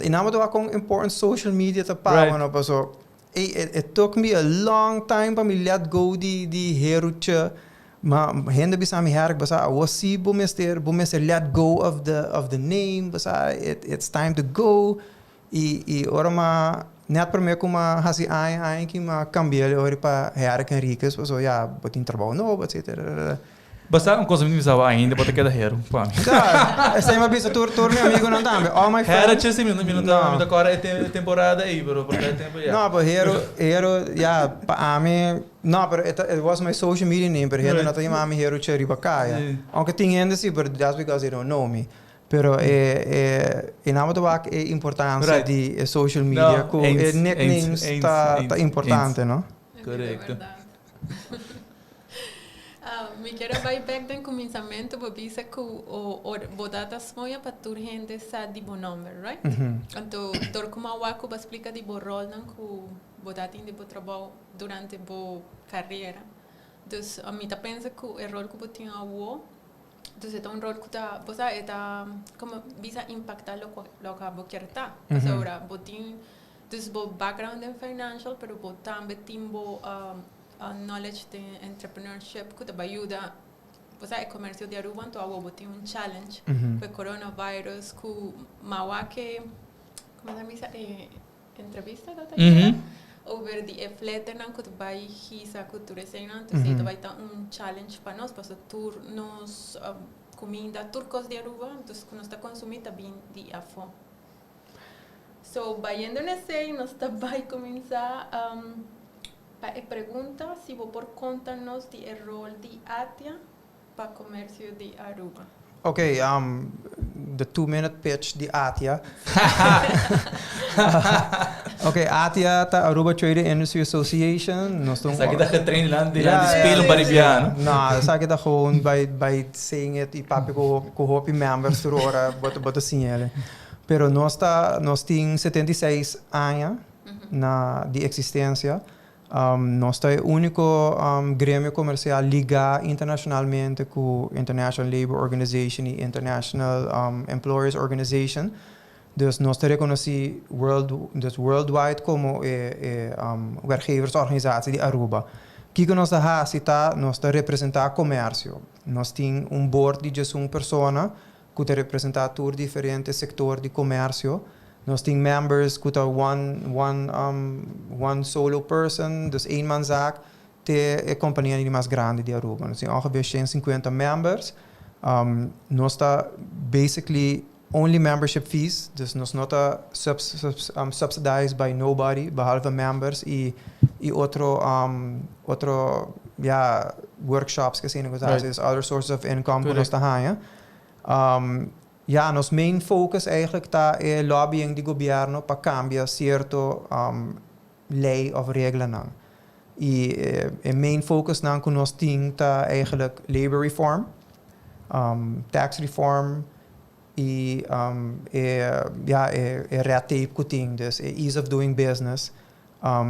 i nan bo ta wak kon important social media ta pa bo no pasobra it it took me a long time pa mi let go di di Hero Che. Ma hende bisa mi herk, bo sa awor si bo mester, bo mester let go of the of the name, bo sa it it's time to go. I i ora m'a net prome ku m'a hasi aña aña ki m'a kambia el ori pa Herk Henriquez pasobra ya bo tin trabou nobo etcetera. Bo sa un cosa mi no bisa bo ainda bo ta keda heru pa mi. Sa, esei m'a bisa tur tur mi amigonan tambe, all my friends. Herk si mi no mi no ta mi ta kòrda e temporada ei pero por e tempo ya. No, pero Heru Heru ya pa ami. No, pero e ta, it was my social media name, pero hende no ta yama mi Hero Che riba kaya. Aunke tin hende si, pero that's because they don't know me. Pero e, e, e nan bo ta wak e importancia di e social media No, ku eens, e nicknames eens, eens, ta, eens, ta importante, no? Correcto. Ah, mi kier a bai bek den kuminsamentu, bo bisa ku o, o, bo tata soña pa tur hende sa di bo nomber, right? Anto, dor ku mi a wak ku bo a splika di bo rolnan ku bo ta tin di bo trabou durante bo carera. Dus mi ta pensa cu e rol cu bo tin awo, dus e ta un rol cu ta, bo sa, e ta como bisa impacta loke loke abo kier ta. Pasobra bo tin dus bo background den financial, pero bo tambe tin bo knowledge den entrepreneurship cu ta bay yuda, bo sa, e comercio di Aruba, anto awo bo tin un challenge cu e coronavirus cu mawa ke, como ta bisa e. Entrevista ta ta keda over di e fletenan ku ta bai hisa ku tur eseinan. Entonces ei ta bai ta un challenge pa nos pasobra tur nos kuminda, tur kos di Aruba entonces ku nos ta konsumí ta bin di afó. So bayendo na esei nos ta bai kuminsá pa e pregunta si bo por konta nos di e rol di ATIA pa komersio di Aruba. Ok, the 2 minute pitch di ATIA. Ok, ATIA ta Aruba Trade Industry Association. Nos ta Esaki ta getraind lan di lan di spelen baribiano. No, esaki ta gewoon by saying it y papia cu hopi members tur ora bo ta siña. Pero nos tin 76 aña na di existencia. Nos ta e unico gremio comercial liga internacionalmente cu International Labor Organization y International Employers Organization. Dus nos ta reconoci dus worldwide como e werkgeversorganisatie di Aruba. Kico nos ta haci ta, nos ta representa comercio. Nos tin un board di 11 persona cu ta representa tur diferente sector di comercio. Nos tin members cu ta one solo person, dus eenmanszaak, te e compania di mas grandi di Aruba. Nos tin ongeveer 150 members. Nos ta basically only membership fees, dus nos no ta subsidized by nobody, behalve members y otro, ja, workshops cu asina, other sources of income cu nos ta haya. Ja, nos main focus eigenlijk ta e lobbying di gobierno pa cambia cierto ley of reglanan. Y e main focus nan cu nos tin ta eigenlijk labor reform, tax reform y ja, e red tape cu tin, dus e ease of doing business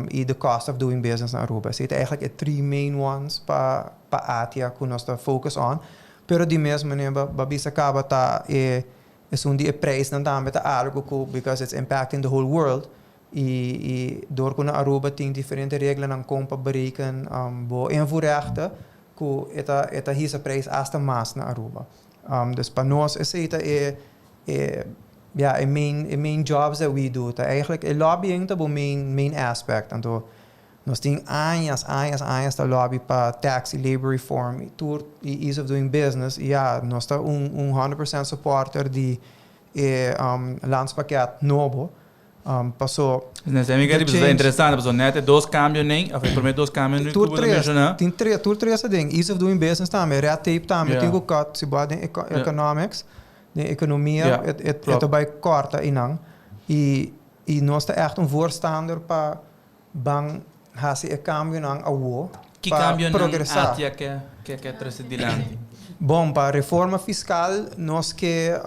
y the cost of doing business na Aruba. Esey ta eigenlijk e three main ones pa ATIA cu nos ta focus on. Pero di mes manera, bo a bisa caba, ta e un di e prijs nan tambe ta algo cu because it's impacting the whole world y door cu na Aruba tin diferente reglanan con pa bereken bo invoerrechten cu e ta hisa prijs hasta mas na Aruba. Dus pa nos esey ta e, ja, e main jobs that we do. Ta eigenlijk e lobbying ta bo main aspect. Anto nos tin aña, aña, aña ta lobby pa tax y labor reform y tur y ease of doing business. Y ja, nos ta un 100% supporter di e landspakket nobo. Paso Nesse amigo é interessante, paso net dos cambio nem, of prome dos cambio nem. Tur tres, tin tres, tur tres ding. Ease of doing business tambe, red tape tambe, tin cu cut, si bo den economics, den economia, het bay corta einan. Y nos ta echt un voorstander pa ban hasi e cambionan awo. Ki cambio progresa ATIA ke trece dilanti? Bon, pa reforma fiscal, nos ke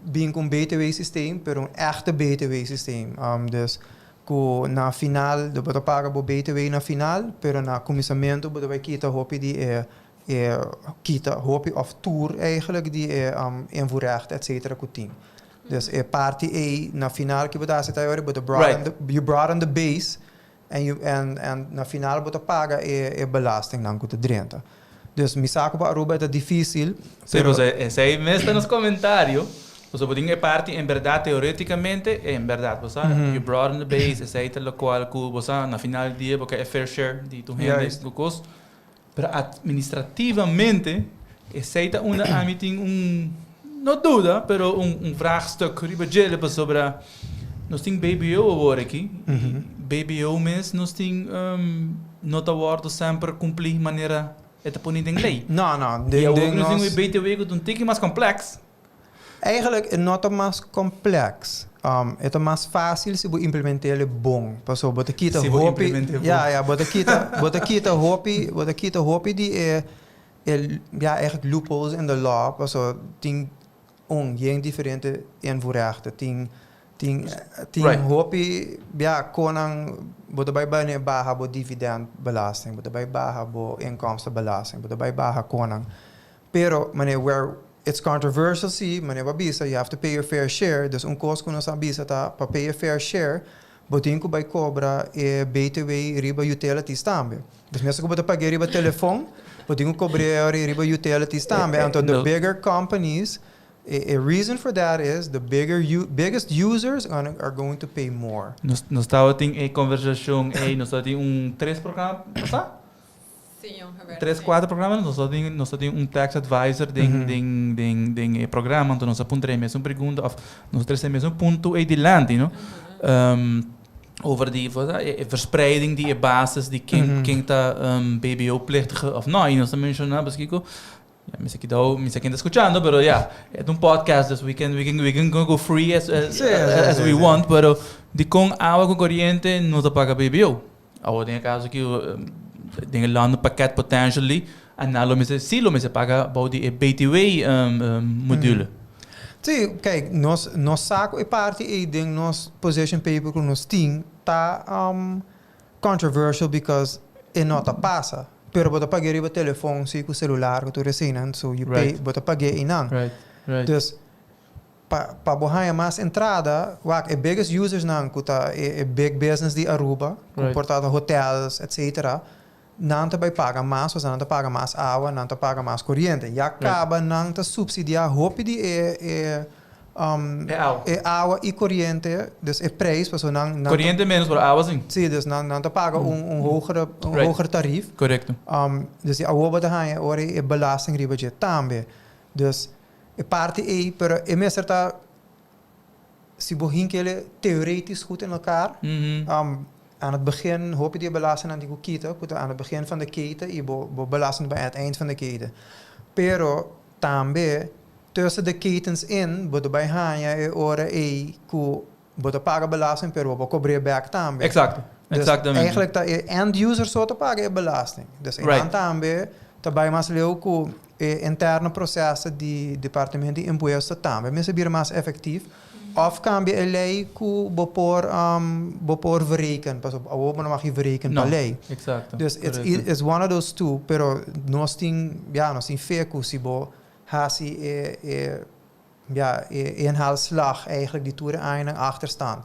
bin cu BTW systeem, pero un echte BTW systeem. Dus cu na final, bo ta paga bo BTW na final, pero na cuminsamento bo bay kita hopi di e kita hopi of tur eigenlijk di e invoerrecht, et cetera, cu tin. Dus e parti E na final cu bo ta haci ora, bo broaden you broaden the base and na final bo ta paga e belasting nan cu ta drenta. Dus mi sa cu pa Aruba ta dificil. Si, pero esey mes ta nos comentario. Bo tin e parti en berdad teoreticamente, en berdad, bo you broaden the base, esey ta locual cu bo na final di dia paga e fair share di tur hende cos. Pero administrativamente, esey ta unda ami tin un no duda, pero un vraagstuk riba djele pasobra nos tin BBO awor aki. BBO mes nos tin no ta wordo semper cumpli manera e ta poni den ley. No. De, y awor nos tin BTW cu un tiki mas complex. Eigenlijk e no ta mas complex. E ta mas facil si bo implementeer bon. Paso bo ta kita Si bo hopi. Implementeer bon. Ja, bo ta kita hopi di e, ja, eigenlijk loopholes in the law. Paso tin un geen diferente invoerrechten. Tin hopi, ja, konan bo ta bay bay baha bo dividendbelasting, bo ta bay baha bo inkomstenbelasting, bo ta bay baha konan. Pero, meneer, where it's controversial, si, meneer, bo a bisa, you have to pay your fair share. Dus un cos cu nos a bisa ta, pa pay your fair share, bo tin cu bay cobra e BTW riba utilities tambe. Dus mesmo cu bo ta paga riba telefon, bo tin cu cobra riba utilities tambe. Anto, the no. bigger companies, a reason for that is the biggest users are going to pay more. Nos tabatin e conversacion ey, nos tabatin un tres programa pasa? Si, ongeveer. Tres, cuater programa, nos tin un tax advisor den den e programa, anto nos a puntra e mesun pregunta, of nos a trece e mesun punto ey dilanti, no? Over die wat, verspreiding di e basis di ken ta BBO-plichtige of no, y nos a menciona, Kiko, Ja, mi sa kidao, mi sa ken ta scuchando, pero ja, het un podcast, dus we can go free as we want, pero di con awa cu coriente no ta paga BBO? Awo den e caso aki, den e landenpakket potentially, en nan lo mester, si lo mester paga bou di e BTW module. Si, kijk, nos sa cu e parti ey den nos position paper cu nos tin ta controversial because e no ta pasa. Pero bo ta paga riba telefon, si, cu celular, cu tur esey, so you pay, bo ta paga einan. Dus pa bo haya mas entrada, wak e biggest users nan cu ta e big business di Aruba, cu por ta hotels, etc. Nan ta bay paga mas, o nan ta paga mas awa, nan ta paga mas coriente. Ya caba nan ta subsidia hopi di e E awa. E awa y coriente, dus e prijs, paso nan Coriente menos, pero awa si. Si, dus nan ta paga un hoger tarief. Dus die awa ta haya ora e belasting riba dje tambe. Dus e parti ey, pero e mester ta, si bo hinkele theoretisch goed in elkaar. Aan het begin hoop je die belasting aan die kita, ku aan het begin van de keten y bo belasting bij het eind van de keten. Pero tambe tussen de ketens in, bo bay haya e ora e ku bo ta paga belasting, pero bo cobra back tambe. Dus eigenlijk ta e end user so ta paga e belasting. Dus dan tambe ta bay mas leu ku e interne processo di departamento di impuesto tambe mester bira mas effectief. Of cambia e ley ku bo por verreken. Pas op awo bo no mag je verreken No, pa ley. Dus it's one of those two, pero nos tin, ja, nos tin fe ku si bo hasi e, ja, e inhaalslag eigenlijk di tur añanan achterstand.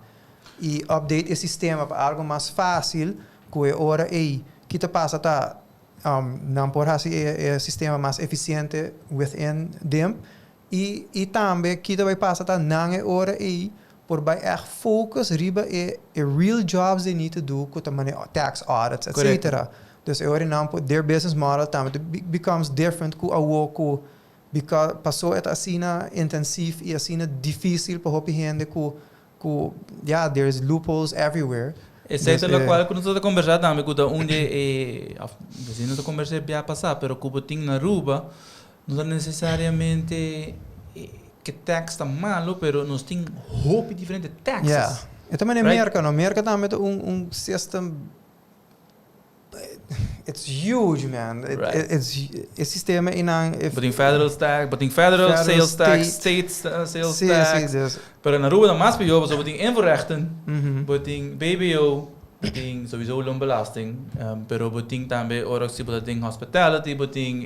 E update e sistema pa algo mas facil, ku e ora ei, kita pasa ta nan por hasi e sistema mas eficiente within DIMP. E tambe kita bay pasa ta nan e ora ei por bay echt focus riba e real jobs they need to do ku ta mane tax audits, etc. Dus e ora nan por their business model tambe becomes different ku awo ku because paso het asina intensief e asina difícil pa hopi hende ku, yeah, there's loopholes everywhere. Esey Dus, ta locual cu nos a conversa tambe, cu ta unda e of nos a conversa biaha pasa, pero cu bo tin na Aruba no ta necesariamente cu tax ta malo, pero nos tin hopi diferente taxes. Yeah. E tambe na Merca, no? Merca tambe ta un system. It's huge, man. It's e sistema einan if Bo tin federal tax, bo tin federal, Federal, sales tax, state. State sales tax. Dus, Pero na Aruba ta mas pior, bo tin invoerrechten, bo tin BBO, bo tin sowieso loonbelasting, pero bo tin tambe ora si bo tin hospitality, bo tin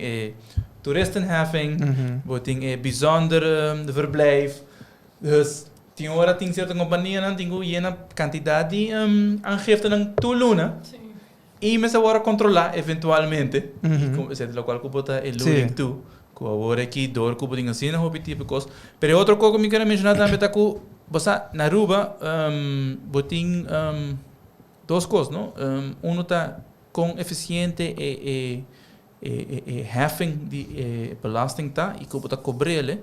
toeristenheffing, bo tin bijzonder verblijf. Dus tin ora tin cierto compania nan tin cu yena cantidad di aangifte nan tur luna. Y mester wordo controla eventualmente. E locual cu bo ta alluding to. Cu awor aki door cu bo tin asina hopi tipo cos. Pero otro cos cu mi kier menciona tambe ta cu bo sa na Aruba bo tin dos cos, no? Uno ta con eficiente e heffing di e belasting ta y con bo ta cobr'e.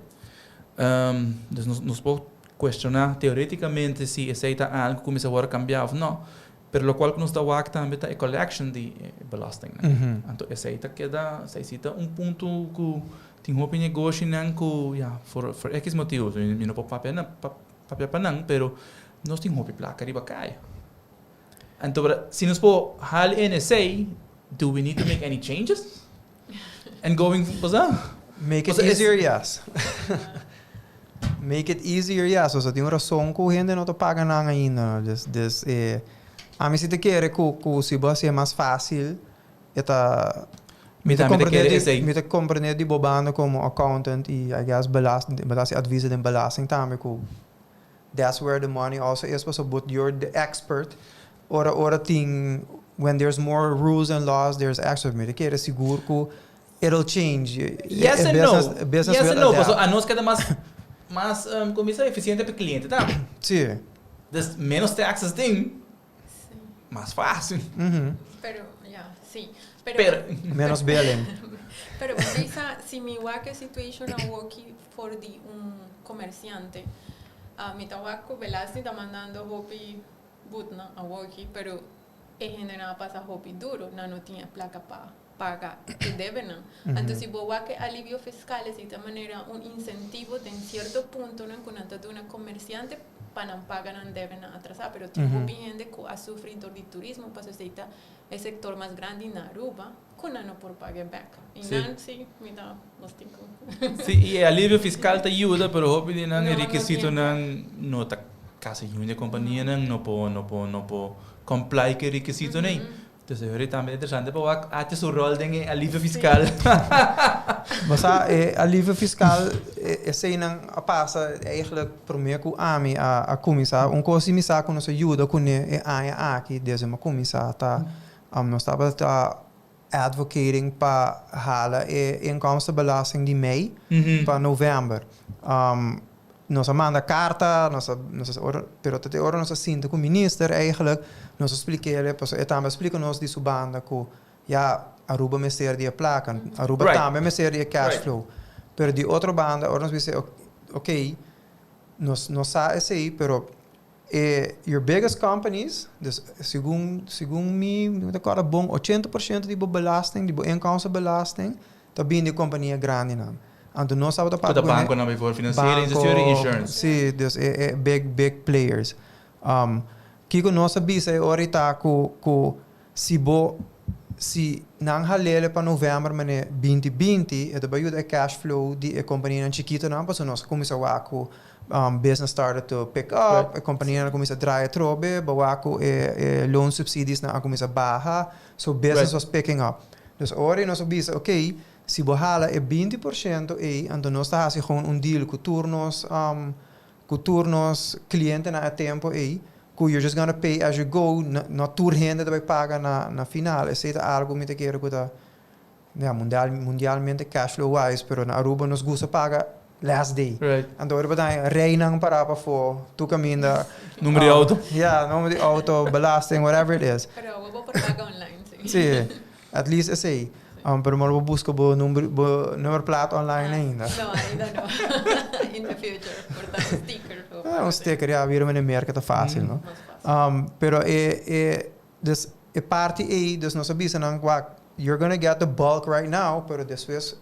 Dus nos por cuestiona teoreticamente si esey ta algo cu mester wordo cambia of no. Pero locual cu nos ta wak tambe ta e collection di belasting, né? Anto esey ta keda, esey si ta un punto cu tin hopi negoshi nan cu, ja, for X motivo, mi no por papia na, papia pa nan, pero nos tin hopi placa riba caya. Anto, pero, si nos por haal in esey, do we need to make any changes? And going, basta? Make it Basta easier, yes. Make it easier, yes. Osea, tin un rason cu hende no ta paga nan ainda. No? Dus, ami si ta kere cu si bo haci mas facil, eta Mi tambe ta kere esey. Mi ta comprende di bo banda como accountant y, I guess, belasting advisor den belasting tambe cu that's where the money also is, so but you're the expert. Ora tin when there's more rules and laws, there's extra. Mi ta kere sigur cu it'll change. Yes A and business, no. A business Yes will and no. adapt. Paso anos keda mas con bisa, eficiente pa e cliente, ta? Dus menos taxes tin, mas facil. Pero, ja, si. Pero, Pero, Menos billing. Pero bisa, si mi wak e situation awoki for di un comerciante, mi ta wak cu belasting ta mandando hopi boete nan awoki, pero e hende nan a pasa hopi duro, nan no tin placa pa Paga e debenan. Anto si bo wak e alivio fiscal esei ta manera un incentivo den cierto puntonan cu nan ta duna comerciante pa nan paga nan debenan atrasa. Pero tin hopi hende cu a sufri dor di turismo pasobra esei ta e sector mas grandi na Aruba cu nan no por paga e bek. Y nan si mi ta nos tin cu. Si y e alivio fiscal ta yuda pero hopi di nan e requisitonan no ta casi niun di e companianan no por no por no por comply cu e requisitonan. Entonces e hora tambe ta interesante pa wak Atje su rol den e alivio fiscal. Bo sa e alivio fiscal eseinan a pasa eigenlijk prome cu ami a cuminsa. Un cos di mi sa cu nos a yuda cune e aña aki desde mi a cuminsa ta nos tabata advocating pa hala e inkomstenbelasting di mei pa november. Nos a manda karta, nos a, nos a, ora, pero ta te ora nos a sinta ku minister eigenlijk, nos a splik'é, pasobra e tambe a splika nos di su banda ku ya Aruba mester di e plaka, Aruba tambe mester di e cash flow. Pero di otro banda ora nos bisa ok, nos no sa esei, pero e your biggest companies, dus segun, segun mi, mi ta kòrda bon, 80% di bo belasting, di bo inkomstenbelasting, Ta bini di kompania grandinan. Anto nos tabata papia ku bankonan bijvoorbeeld, financiële institutionen, insurance. Si, dus e big big players. Kiko nos a bisa e ora ta ku ku si bo si nan halele pa november mane 2020 e ta bai yuda e cash flow di e kompanianan chikitonan pasobra nos a kuminsá wak ku business started to pick up, e kompanianan a kuminsá draai atrobe, bo wak ku e loan subsidiesnan a kuminsá baha, so business was picking up. Dus ora i nos a bisa, ok, si bo hala e 20% ei, anto nos ta hasi gewoon un deal ku tur nos, ku tur nos klientenan e tempu ei, ku you're just gonna pay as you go, no tur hende ta bai paga na na final. Esei ta algu mi ta kere ku ta, ya, mundial, mundialmente cash flow wise, pero na Aruba nos gusta paga last day. Anto ora bo ta haña reinan pará pafó, tur kaminda. Number di auto. Ya, number di auto, belasting, whatever it is. Pero awo bo por paga online, si. Sí. At least esey. Pero mor bo busca bo number, bo number plaat online ainda. No, ainda no. In the future, por ta un sticker of Ah, un sticker, ja, bira mene merca ta facil, no? Mas facil. Pero e, e, dus e parti ey, dus nos a bisa nan wak, you're gonna get the bulk right now, pero despues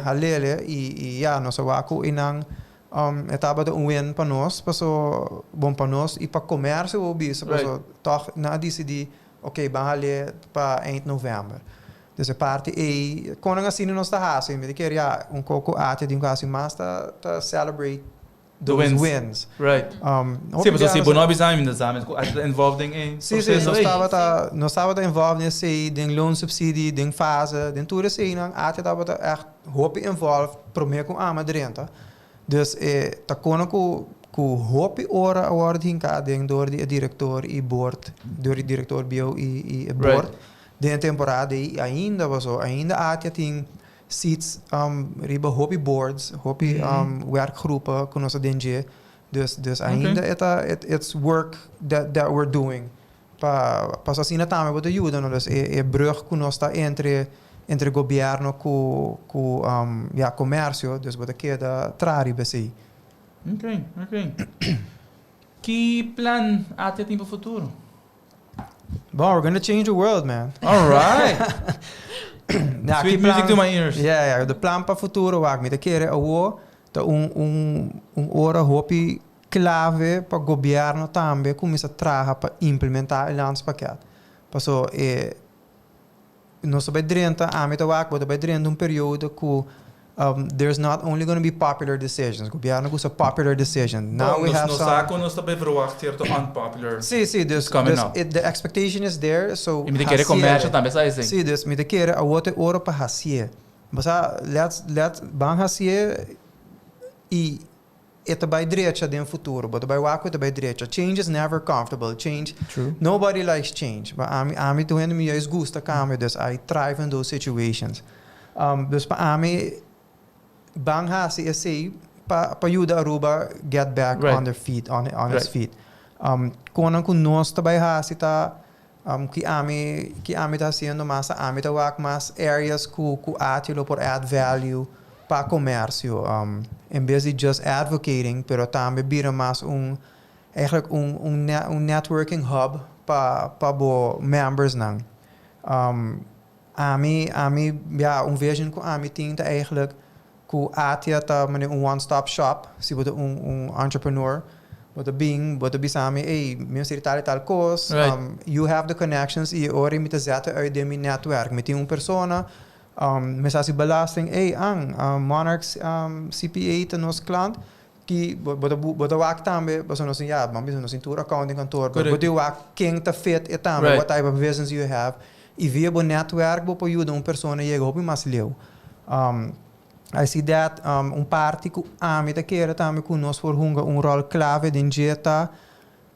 halele y, y ja, nos a wak cu eynan e tabata un win pa nos, paso, bon pa nos y pa comercio bo bisa, paso toch nan a dicidi Ok, ban hal'é pa eind novèmber. Dus e parti ei, kon nan asina nos ta hasi? Mi ta kere ya, un koko ati tin ku hasi mas ta ta celebrate those wins. wins. Right. Hopi Sí, pasobra si biaha bo no a bisa mi, mi ta sa mes ku ati ta involved den e Sí, sí, proseso nos ei. tabata, nos tabata involved den esei, den loonsubsidie, den fase, den tur eseinan. Ati tabata ègt hopi involved promé ku ami a drenta. Dus e ta kono ku ku hopi ora a wòrdu hinká den dor di e direktor i bord, dor di direktor bieu i i e bord den e temporada ei i ainda paso ainda ATIA tin seats riba hopi boards, hopi werkgroepen ku nos ta den dje. Dus dus ainda e ta it's work that that we're doing. Pa paso asina tambe bo ta yuda no dus e e brug ku nos ta entre entre gobierno ku ku ya komersio dus bo ta keda traha riba esei. Ok ok ki plan ATIA tin pa futuro? Bon we're gonna change the world man. Alright. Ya Sweet ki music plan to my ears. Ya ya de plan pa futuro wak mi ta kere awo ta un un un ora hopi Clave pa gobierno tambe cuminsa traha pa implementa e landspakket. Paso e nos ta bay drenta, ami ta wak, bo ta bay drenta un periodo cu there's not only gonna be popular decisions. Gobierno gusta popular decision. Now we have Nos some. sa cu nos ta bay verwacht cierto unpopular Sí, sí, dus, coming dus up. it, the expectation is there, so Y mi ta kere hacié. comercio tambe sa esey. Sí, dus mi ta kere awor ta e ora pa hacié. Bo sa, let's, let's, ban hacié y E ta bai drecha den futuro. Bo ta bai wak ku e ta bai drecha. Change is never comfortable. Change, True. nobody likes change. But ami, ami tur hende mi juist gusta kambio, dus I thrive in those situations. Dus pa ami ban hasi esei pa pa yuda Aruba get back on their feet, on on its feet. Konan ku nos ta bai hasi ta ki ami ki ami ta hasiendo mas ta ami ta wak mas areas ku ku ATI lo por add value pa comercio en bes di just advocating pero tambe bira mas un eigenlijk un un un networking hub pa pa bo membersnan. Ami, ja, un vision ku ami tin ta eigenlijk ku ATIA ta manera un one-stop shop. Si bo ta un entrepreneur, bo ta bin, bo ta bisa mi, "Hey, mi mester tal i tal kos." You have the connections i ora mi ta zet uit den mi netwerk. Mi tin un persona, mi sa hasi belasting, hey, ang, Monarchs CPA ta nos klant, ki bo ta wak tambe, pasobra nos tin, ja, ban bisa nos tin tur accounting kantoor, pero bo tin wak ken ta fit e tambe, what type of business you have, i via bo netwerk bo por yuda un persona yega hopi mas leu. I see that un parti ku ami ta kere tambe ku nos por hunga un ròl klave den dje ta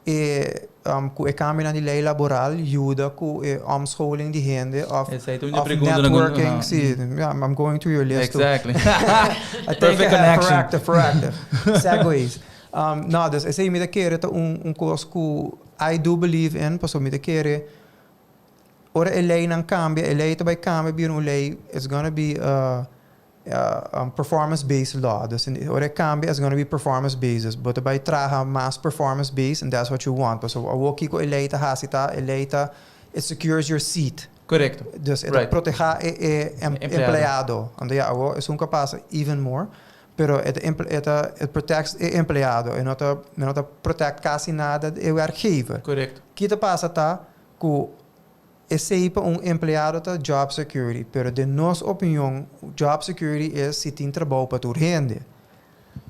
e ku e kambionan di lei laboral yuda ku e omscholing di hende òf networking. Si, I'm going through your list too. Exactly. I think Perfect connection. Proactive, proactive. Segues. No, dus esei mi ta kere ta un kos ku I do believe in, pasobra mi ta kere ora e leinan kambia, e lei ta bai kambia bira un lei, it's gonna be a performance based law. Dus ora e kambia, it's gonna be performance based. Dus bo ta bai traha mas performance based and that's what you want. Pasobra awor kiko e lei ta hasi ta, e lei ta, it secures your seat. Dus e ta proteha e empleado. Anto ya, awor esun ku a pasa even more. Pero e ta e ta it protects e empleado. E no ta e no ta protect kasi nada e werkgever. Ki ta pasa ta ku esei pa un empleado ta job security, pero den nos opinion job security is si tin trabou pa tur hende.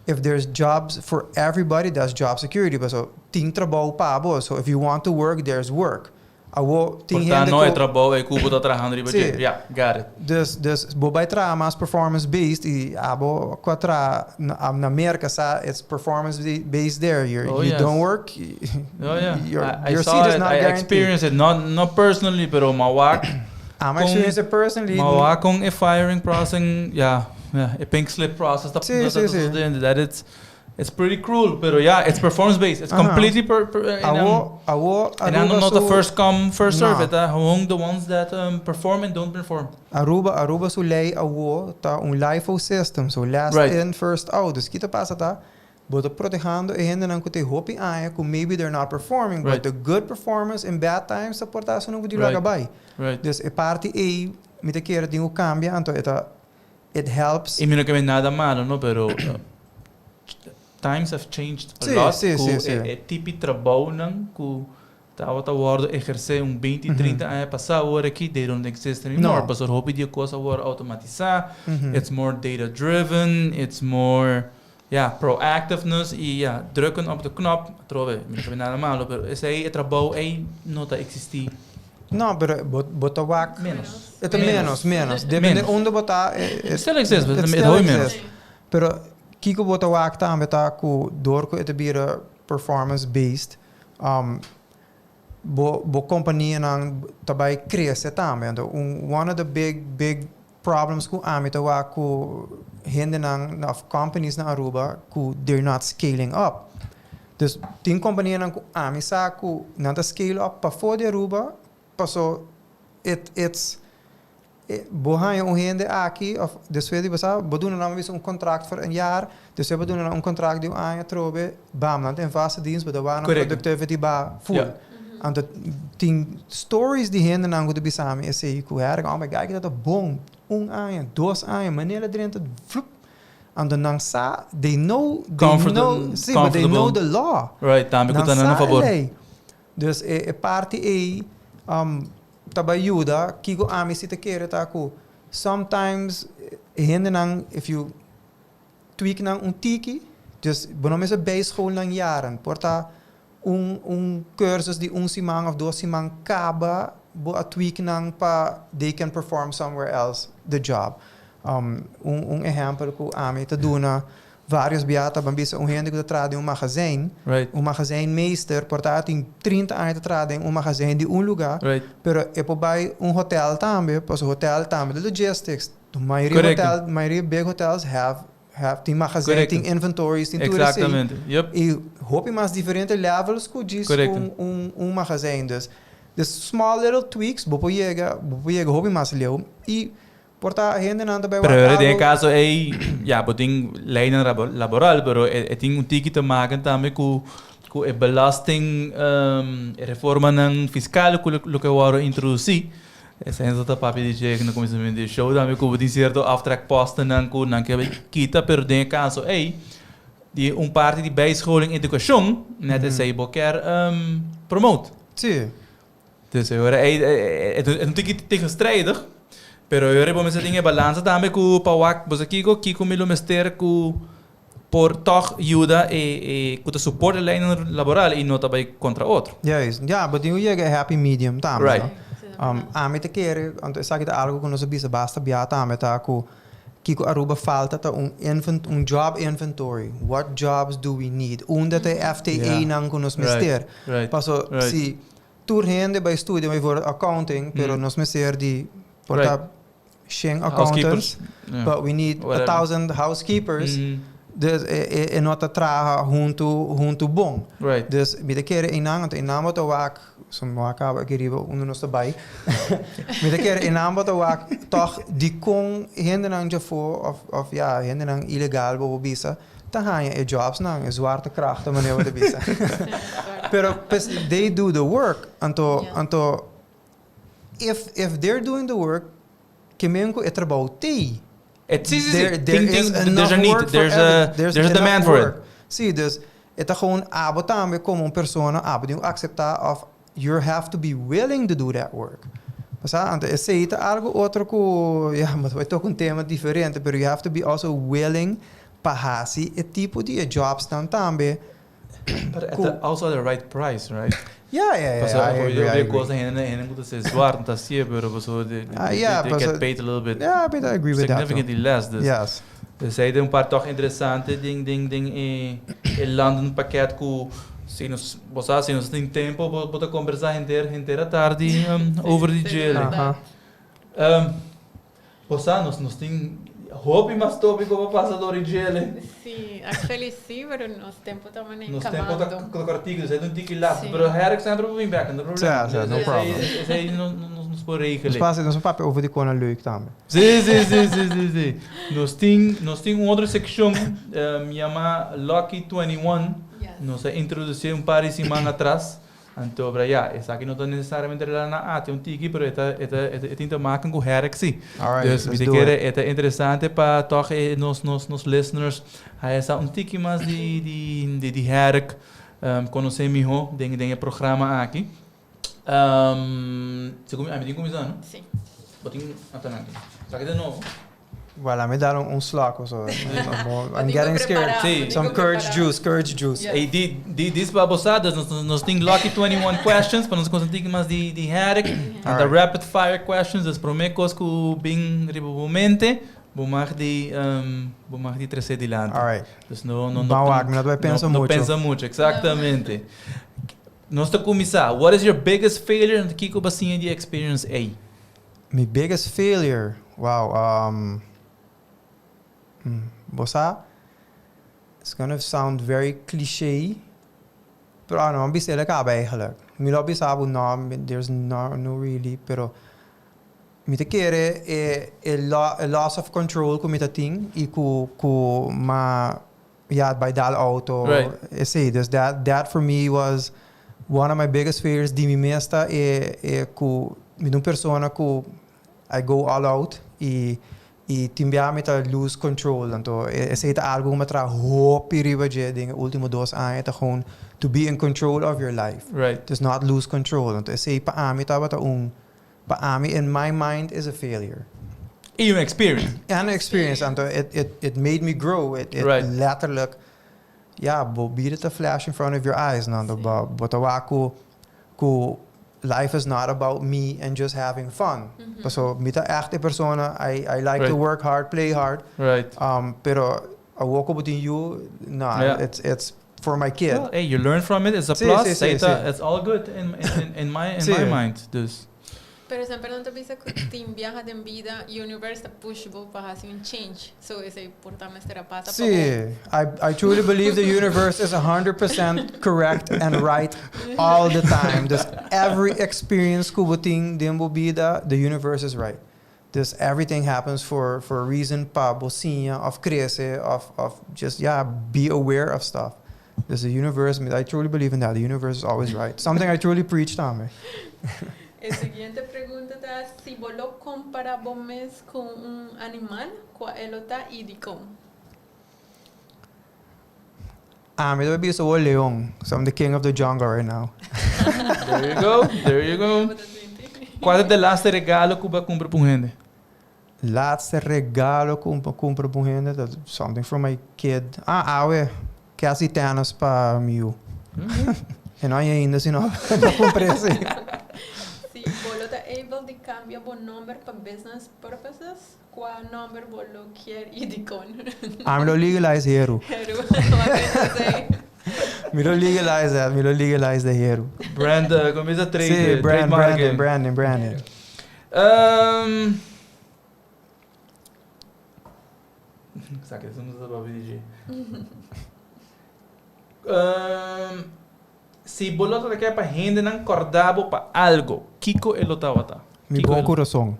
If there's jobs for everybody, that's job security, pasobra tin trabou pa bo, so if you want to work, there's work. Awo tin Por ta hende no e ku trabou ei ku bo ta trahando riba dje. Sí. Ya, got it. Dus bo bai traha mas performance based i abo ku a traha na Merka sa it's performance based there. You Oh, you yes. don't work, Oh, yeah. your I your saw seat is it, not I guaranteed. experienced it, not personally, pero m'a wak Ami kon experienced it personally. m'a wak kon e firing process, ya, ya, e pink slip process ta Sí, ta sí, ta sí. sucediendo. That it's It's pretty cruel, pero ya, it's performance based. It's completely per, per, eh, en Awo, awo en dan Aruba not the su first come, first serve. No. It, gewoon the ones that perform and don't perform. Aruba su ley awo ta un LIFO system, so last in, first out. Dus ki ta pasa ta, bo ta protehando e hendenan ku ta e hopi aña ku maybe they're not performing, but the good performers in bad times ta porta esun ku di laga bai. Dus e parti ei mi ta kere tin ku kambia, anto e ta It helps. Y mi no ke men nada malo no, pero times have changed a Sí, lot sí, cu sí, sí. e tipi trabounan cu tabata wordo eherce un 20, 30 aña pasa awor aki they don't exist anymore. No. Pasobra hopi di e cos a wordo automatisa, it's more data driven, it's more, ja, proactiveness y ja, drukken op de knop, atrobe, mi no ta nada malo, pero esey e trabou ey no ta existi. No, pero bo, bo ta wak. Menos. E ta menos, menos. Depende Menos. unda bo ta. E, It still exists, but it it still hoy menos. exists. Pero kiko bo ta wak tambe ta ku door ku e ta bira performance based, bo, bo kompanianan ta bai krese tambe. Anto un, one of the big, big problems ku ami ta wak ku hendenan of companies na Aruba ku they're not scaling up. Dus tin kompanianan ku ami sa ku nan ta scale up pafó di Aruba paso it it's bo haña un hende aki of despues di bo sa bo duna nan bisa un kontrakt for un jaar despues bo duna nan un kontrakt di un aña atrobe bam nan ta en vaste dienst bo ta wak nan productivity ba full. Anto tin stories di hendenan ku ta bisa mi esei ku herga oh my god kita ta bon un aña dos aña manera drenta vlup anto nan sa they know they know si but they know the law Right, tambe ku nan ta na sa e fabor. lei dus e e parti ei ta bai yuda kiko ami si ta kere ta ku sometimes e hendenan if you tweak nan un tiki dus bo no mester bijschool nan yaren por ta Un un cursus di un siman of dos siman caba bo a tweak nan pa they can perform somewhere else the job. Un un ehempel cu ami ta duna varios bia ta ban bisa un hende cu ta traha den un magazijn, un magazijnmeester por ta tin 30 aña ta traha den un magazijn di un lugar, pero e por bay un hotel tambe, pasobra hotel tambe ta logistics. Mayoria hotel, mayoria big hotels have Have, tin magazijn, tin inventories, tin tur esei. Exactamente, yep. I hopi mas diferente levels ku djis un, un magazijn. Dus, de small little tweaks, bo por yega, bo por yega hopi mas leu. I por ta hendenan ta bai wak Pero den e abo. kaso ei, ya, bo tin leinan laboral, pero e tin un tiki te maken tambe ku ku e belasting, e reformanan fiskal ku loke wòrdu introdusí. Esei ta papia di dje na kuminsamentu di e show tambe ku bo tin sierto aftrekpostennan ku nan ke kita pero den e kaso ei di un parti di bijscholing edukashon net esei bo kier promote. Si. Dus e ora ei e ta un tiki tegenstrijdig pero e ora ei bo mester tin e balansa tambe ku pa wak bo sa kiko kiko mi lo mester ku por tòg yuda e e ku ta support e leynan laboral i no ta bai kontra otro. Juist. Ja, bo tin ku yega e happy medium tambe, Right. no? Ami ta kere, anto esaki ta algu ku nos a bisa basta bia tambe, ta ku kiko Aruba falta ta un invent, un job inventory. What jobs do we need? Unda ta e FTE nan ku nos mester? Right. Paso Right. si tur hende bai studia bijvoorbeeld accounting, pero nos mester di por ta 100 accountants, Yeah. but we need a Whatever. 1000 housekeepers. Dus e no ta traha huntu huntu bon. Dus mi ta kere einan, anto einan bo ta wak, so mi a kaba aki riba unda nos ta bai. Mi ta kere einan bo ta wak tòg dikon hendenan djafó òf òf ya hendenan ilegal bo por bisa ta haña e jobsnan, e zwarte krachten manera bo ta bisa. Pero pues they do the work, anto anto If if they're doing the work, ke men ku e trabou tei. Et, si, si, si. There, there Ting, is ting, enough there's a need, work for there's every, a, there's there's a enough demand for it. work. Si, dus e ta gewoon abo tambe komo un persona, abo tin ku akseptá òf you have to be willing to do that work. Pasá? Anto esei ta algu otro ku, ya, bo ta bai toka un tema diferente, pero you have to be also willing pa hasi e tipo di e jobsnan tambe. But at the, also at the right price, right? Ja, ja, ja. Paso, I agree, I agree. Cosa hende hende moet ser zwart, dat zie je, pero paso they, Ah, they, ja, they paso- get paid a little bit Yeah, but I agree with that. significantly less. Dus, Yes. Dus hij een paar toch interessante ding ding ding e e landenpakket ku si nos bo sa si nos tin tempo bo bo ta conversa henter henter a tardi over di djele. Aha. Bo sa nos nos tin hopi mas topico pa pasa door di djele. Sí, actually sí, pero nos tempo ta mane Nos tempo ta acabando. cortico, dus hij un tiki laat. Sí. Pero Herk semper por bin back, no problema. Sí, sí, no problem. Esei nos nos por regelen. Nos pasa, nos papia over di kona leuk tambe. Sí, sí, sí, sí, sí, sí. Nos tin, nos tin un otro seccion yama Lucky 21. Yes. Nos a introduci un par di siman atras. Anto, pero ya, esaki no ta necesariamente rela na ATI un tiki, pero e ta, e ta, e tin te maken cu Herk sí. Alright, Dus let's mi do kere it. e ta interesante pa toch e nos, nos, nos listeners haya sa un tiki mas di, di, di, di Herk, conoce miho den, den e programa aki. Segun mi, ami tin cuminsa, no? Sí. Bo tin, ata nan. Esaki ta nobo. Well, laat me dar un slok of zo. I'm Bo getting tin scared. prepará, Sí. bo tin Some ku courage prepará. juice, courage juice. Yeah. Ey, di, di, dis pa bo sa, dus nos, nos tin lucky 21 questions pa nos konsa tiki mas di, di Herk. And the Alright. rapid fire questions, dus prome kos ku bin riba bo mente, bo mag di, bo mag di trese dilanti. Alright. Dus no, no, no, Ban wak, mi no ta bai pensa no, no mucho. pensa mucho, exactamente. Nos ta kuminsá. What is your biggest failure and kiko bo a siña di e experience ey? Mi biggest failure, wow, bo sa, it's gonna sound very cliché, pero ah no, mi bisa el a caba eigenlijk. Mi lo bisa bo no, there's no, no really, pero mi ta kere e, e, lo, e loss of control cu mi ta tin y cu, cu ma ja, bai dal auto, esey. Dus that, that for me was one of my biggest fears di mi mes ta e, e cu mi ta un persona cu I go all out y, y tin bia mi ta lose control. Anto esey ta algo cu mi a traha hopi riba dje den e ultimo dos aña ta gewoon to be in control of your life. Just not lose control. Anto esey pa ami tabata un, pa ami in my mind is a failure. Y un experience. And an experience. Anto it, it, it made me grow. It, it letterlijk, ja, bo bida ta flash in front of your eyes. No? Anto bo, bo ta wak ku, ku life is not about me and just having fun. Paso mi ta echt e persona, I, I like to work hard, play hard. Pero awor ku bo tin yu, no, it's, it's for my kid. Well, hey, you learn from it, it's a Sí, plus. sí, sí, Ei ta, sí. it's all good in, in, in, my, in Sí. my mind. Dus. Pero semper nan ta bisa cu tin biaha den bida, universe ta push bo pa haci un change. So esey por ta mester a pasa pa Sí, bo. I truly believe the universe is 100% correct and right all the time. Dus every experience cu bo tin den bo bida, the universe is right. Dus everything happens for, for a reason pa bo siña of crece of, of just, yeah, be aware of stuff. Dus the universe, I truly believe in that. The universe is always right. Something I truly preach tambe. E siguiente pregunta ta si bo lo compara bo mes cu un animal, cua e lo ta y dicon? Ami ta bisa bo leon, so I'm the king of the jungle right now. There you go, there you go. Cua ta de laatste regalo cu bo a cumpra pa un hende? Laatste regalo cu bo a cumpra pa un hende ta something for my kid. Ah, awe, casi tennis pa mi yu. E no hay ainda si no pa cumpra ese. Si bo lo ta able di cambia bo nomber pa business purposes, Cua nomber bo lo kier y dicon? Ami lo legalize heru. Heru, wat is esey? Mi lo legalize that, mi lo legalize de heru. Brand, como bisa trade, Sí, brand, trademark. branding, branding, branding. Esaki es un papia di dje. Si bo lo ta kier pa hendenan corda bo pa algo, kico e lo tabata? Mi bon curason.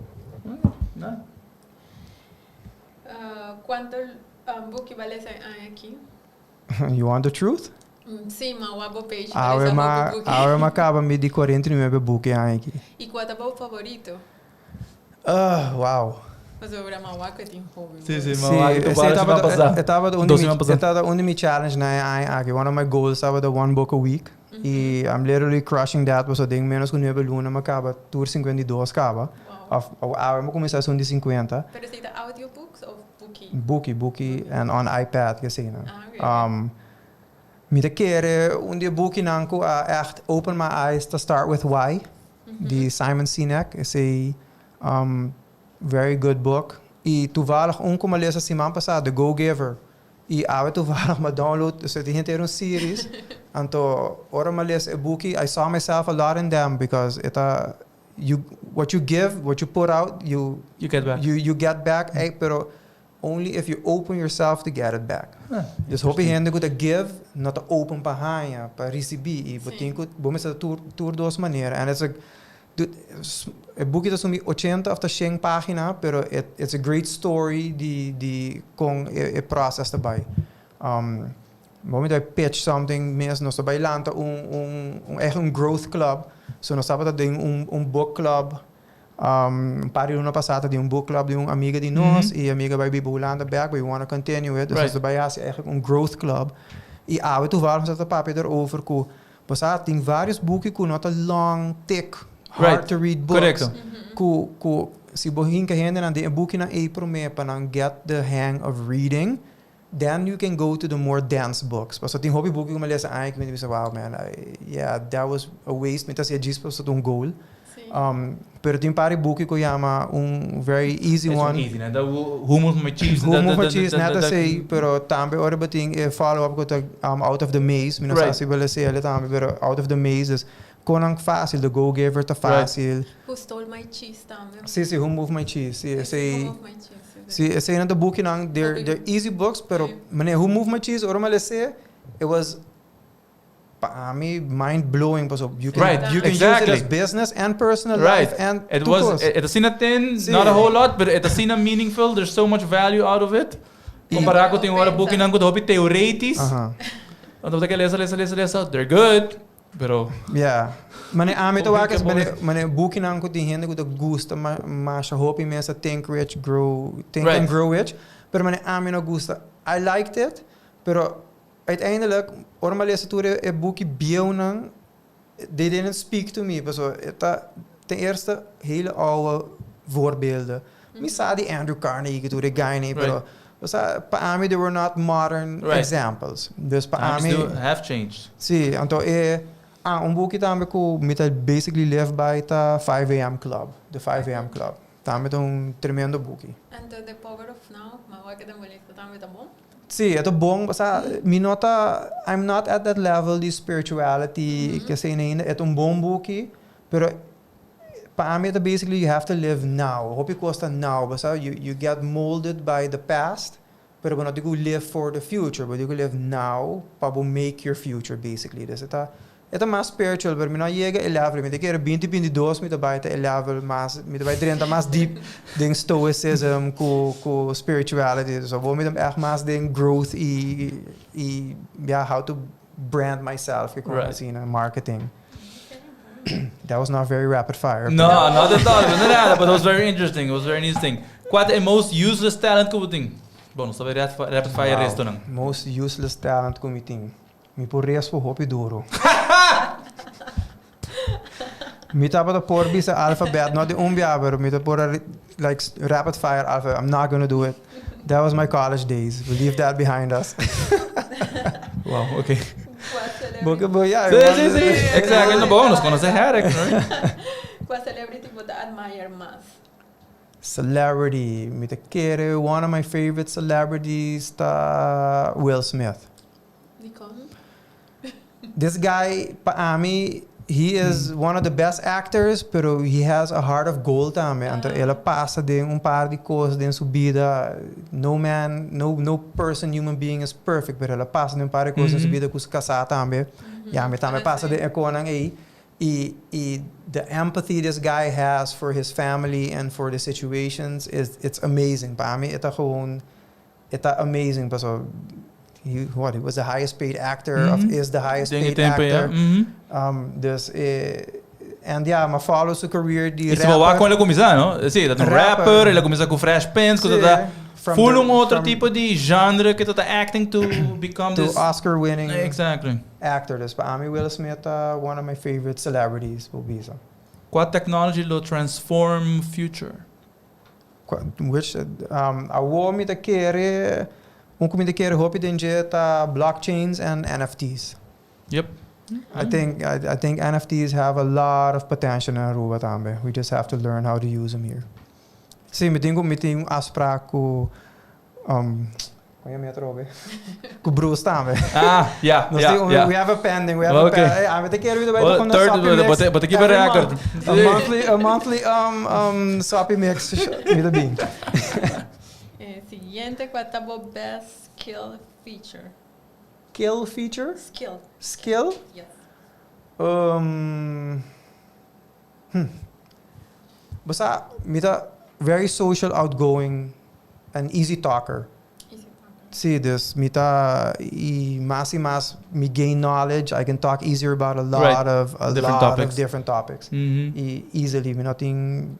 Cuanto buki bo a lesa e aña aki? You want the truth? Si, ma wak bo page pa lesa hopi buki. Awe mi a caba mi di 49 buki e aña aki. Y cua ta bo favorito? Uh, wow. Pasobra mi a wak cu e tin hopi Sí, sí, mi a wak cu tabata siman pasa. E tabata un di mi, e tabata un di mi challenge nan e aña aki. One of my goals tabata one book a week. Y I'm literally crushing that pasobra den menos cu nuebe luna mi a caba tur 52 caba. Of awe mi a cuminsa esun di 50. Pero esey ta audiobooks of buki? Buki, buki and on iPad keseynan. Ah, okay. Mi ta kere un di e bukinan cu a echt open my eyes ta Start With Why di Simon Sinek. Esey very good book. Y toevallig un cu mi a lesa siman pasa, The Go Giver. Y awe toevallig mi a download, dus e tin henter un series. Anto ora mi a lesa e buki, I saw myself a lot in them because e ta, you, what you give, what you put out, you, You get back. you, you get back, ey, pero Only if you open yourself to get it back. Dus hopi hende ku ta give no ta open pa haña, pa risibí i bo tin ku bo mester ta tur tur dos manera and it's a e buki ta sumi ochenta òf ta shen página pero it it's a great story di di kon e e process ta bai. Bo mi ta pitch something mes nos ta bai lanta un un un ègt un growth club so nos tabata den un un book club. Un par di luna pasá ta di un book club di un amiga di nos i e amiga bai biba Hulanda bek, but we wanna continue it. Dus nos ta bai hasi eigenlijk un growth club. I awe toevallig nos ta papia erover ku bo sa tin varios buki ku no ta long, thick, hard to read books. Ku ku si bo hinka hendenan den e bukinan ei promé pa nan get the hang of reading, then you can go to the more dense books. Pasobra tin hopi buki ku mi a lesa aña ku mi ta bisa, wow man, I, yeah, that was a waste. Mi ta hasié djis pasobra ta un goal. Pero tin par di buki ku yama un very easy one. Esun easy, ne? Ta Who Moved My Cheese. Who Moved My Cheese, net asei. Pero tambe ora bo tin e follow up ku ta Out of the Maze. Mi no sa si bo lesa el tambe, pero Out of the Maze is konan fácil. The Go Giver ta fácil. Who Stole My Cheese tambe. Si, si, Who Moved My Cheese. Si, esei. Who Moved My Cheese. Si, eseinan ta bukinan, they're, they're easy books, pero manera Who Moved My Cheese, ora mi a les'é, it was pa ami mind blowing pasobra you can, you can use it as business and personal life and It tur was, kos. e ta asina thin, Si. not a whole lot, pero e ta asina meaningful, there's so much value out of it. Kompará ku tin ora bukinan ku ta hopi theoretisch, anto bo ta ke lesa, lesa, lesa, lesa, they're good. Pero. Yeah. Mane ami ta wak es mane mane bukinan ku tin hende ku ta gusta ma masha hopi mes ta Think Rich Grow Think and Grow Rich pero mane ami no gusta. I liked it pero uiteindelijk ora mi a lesa tur e buki bieunan they didn't speak to me pasobra e ta ten eerste hele oude voorbeelden. Mi sa di Andrew Carnegie tur e guynan pero Osea, pa ami they were not modern examples. Dus pa Times ami. do have changed. Sí, anto e, ah, un buki tambe ku mi ta basically live by ta 5 AM Club, The 5 AM Club. Tambe ta un tremendo buki. Anto The Power of Now, mi a wak e den bo lista tambe, ta bon? Sí, e ta bon, osea, mi no ta, I'm not at that level di spirituality, kesei ainda. E ta un bon buki, pero Pa ami ta basically you have to live now. Hopi kos ta now. Bo sa, you, you get molded by the past, pero bo no tin ku live for the future. Bo tin ku live now pa bo make your future basically. Dus e ta, e ta mas spiritual, pero mi no a yega e level. Mi ta kere binti binti dos mi ta bai ta e level mas, mi ta bai drenta mas deep den stoicism ku, ku spirituality. So awor mi ta ègt mas den growth i, i yeah, how to brand myself, ke kon asina, marketing. Okay, bon. That was not very rapid fire. No, not at all. No nada, but it was very interesting. It was very interesting. Cua ta e most useless talent cu bo tin? Bon, nos ta bay rapid fire resto nan. Most useless talent cu mi tin. Mi por respo hopi duro. Mi tabata por bisa alfabet, no di un bia, pero mi ta por a like rapid fire alfabet. I'm not gonna do it. That was my college days. We leave that behind us. Wow, okay. Cua celebrity? Bo, bo, yeah, Sí, sí, sí. Exactly. No, bon, nos conoce Herrick, right? Cua celebrity bo ta admire mas? Celebrity. Mi ta kere one of my favorite celebrities ta Will Smith. Dicon? This guy, pa ami, he is one of the best actors, pero he has a heart of gold tambe. Anto el a pasa den un par di cos den su bida. No man, no, no person, human being is perfect, pero el a pasa den un par di cos den su bida cu su casá tambe. Ya, mi tambe pasa den e conan ey. Y, y the empathy this guy has for his family and for the situations is it's amazing. Pa ami, e ta gewoon E ta amazing paso he what he was the highest paid actor mm -hmm. of is the highest Den paid tempo, actor. Ja. Mm -hmm. Dus en ja, m'a follow su career di rapper. Y si con el cuminsa, no? Si, dat un rapper, rapper el a cuminsa cu Fresh Prince, cu ta full un otro tipo di genre cu ta acting to become to this Oscar winning exactly. actor. Dus pa ami Will Smith ta one of my favorite celebrities, por bisa. Cua technology lo transform future? Which, awor mi ta kere, un ku mi ta kere hopi den dje ta blockchains and NFT's. Yep. I think, I, I think NFT's have a lot of potential in Aruba tambe. We just have to learn how to use them here. Sí, mi tin ku mi tin un afspraak ku Kon yami atrobe? Ku Bruce tambe. Ah, ja, Nos ja, tin un- ja. We have a pending, we have a Oké. pending. Hey, ami te kere bij Well, de third, Soppy but- Mix but- but keep a every record. month. A monthly Soppy Mix. Mi ta bin. Siguiente, cua ta bo best skill feature? Kill feature? Skill. Skill? Yes. Bo sa, mi ta very social, outgoing and easy talker. Easy talker. Sí, dus mi ta y mas y mas mi gain knowledge, I can talk easier about a lot of a Different lot topics. of different topics. Y easily, mi no tin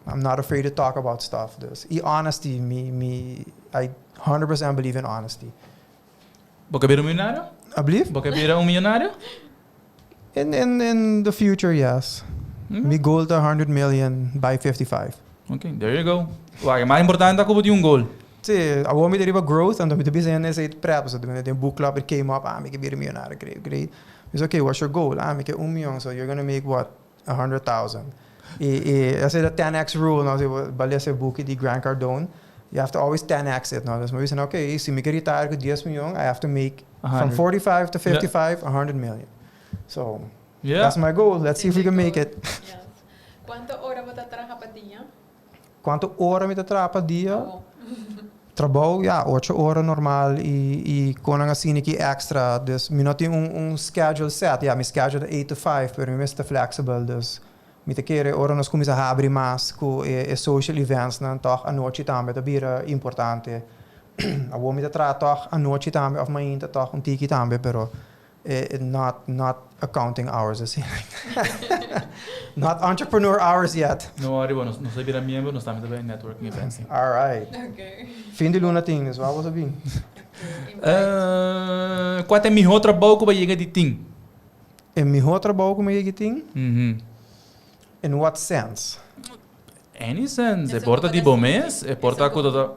I'm not afraid to talk about stuff. Dus y honesty, mi I 100% believe in honesty. Bo ke bira un miyonario? I believe? Bo ke bira un miyonario? In the future, yes. Mi goal ta 100 million by 55. Ok, there you go. Wak, e mas importante ta cu bo tin un goal. Sí, awor mi ta riba growth, anto mi ta bisa hende esey prep. So, den book club it came up, ah, mi ke bira miyonario, great, great. Mi bisa, okay, what's your goal? Ah, mi ke un miyon, so you're gonna make what? 100,000. Y esey ta 10x rule, no? Si bo ba lesa e buki di Grant Cardone, you have to always 10x it, no? Dus mi bisa, okay, si mi ke retire cu 10 miyon, I have to make from 45 to 55, 100 million. So, that's my goal. Let's see if we can make it. Yes. Cuanto ora bo ta traha pa dia? Cuanto ora mi ta traha pa dia? Trabou, ya, ocho ora normal y y con nan asina ki extra. Dus mi no tin un un schedule set. Ya, mi schedule ta eight to five, pero mi mester ta flexible. Dus mi ta kere ora nos cuminsa habri mas cu e e social events nan tog anochi tambe ta bira importante. Awor mi ta traha tog anochi tambe of mainta tog un tiki tambe, pero E not not accounting hours asina. Not entrepreneur hours yet. No worry bo, nos nos ta bira miembro, nos tambe ta bay networking events. All right. Okay. Fin di luna tin, dus wou boso bin? Eh, cua ta e miho trabou cu bo a yega di tin? E miho trabou cu mi a yega di tin? Mhm. In what sense? Any sense. E por ta di bo mes, e por ta cu ta ta.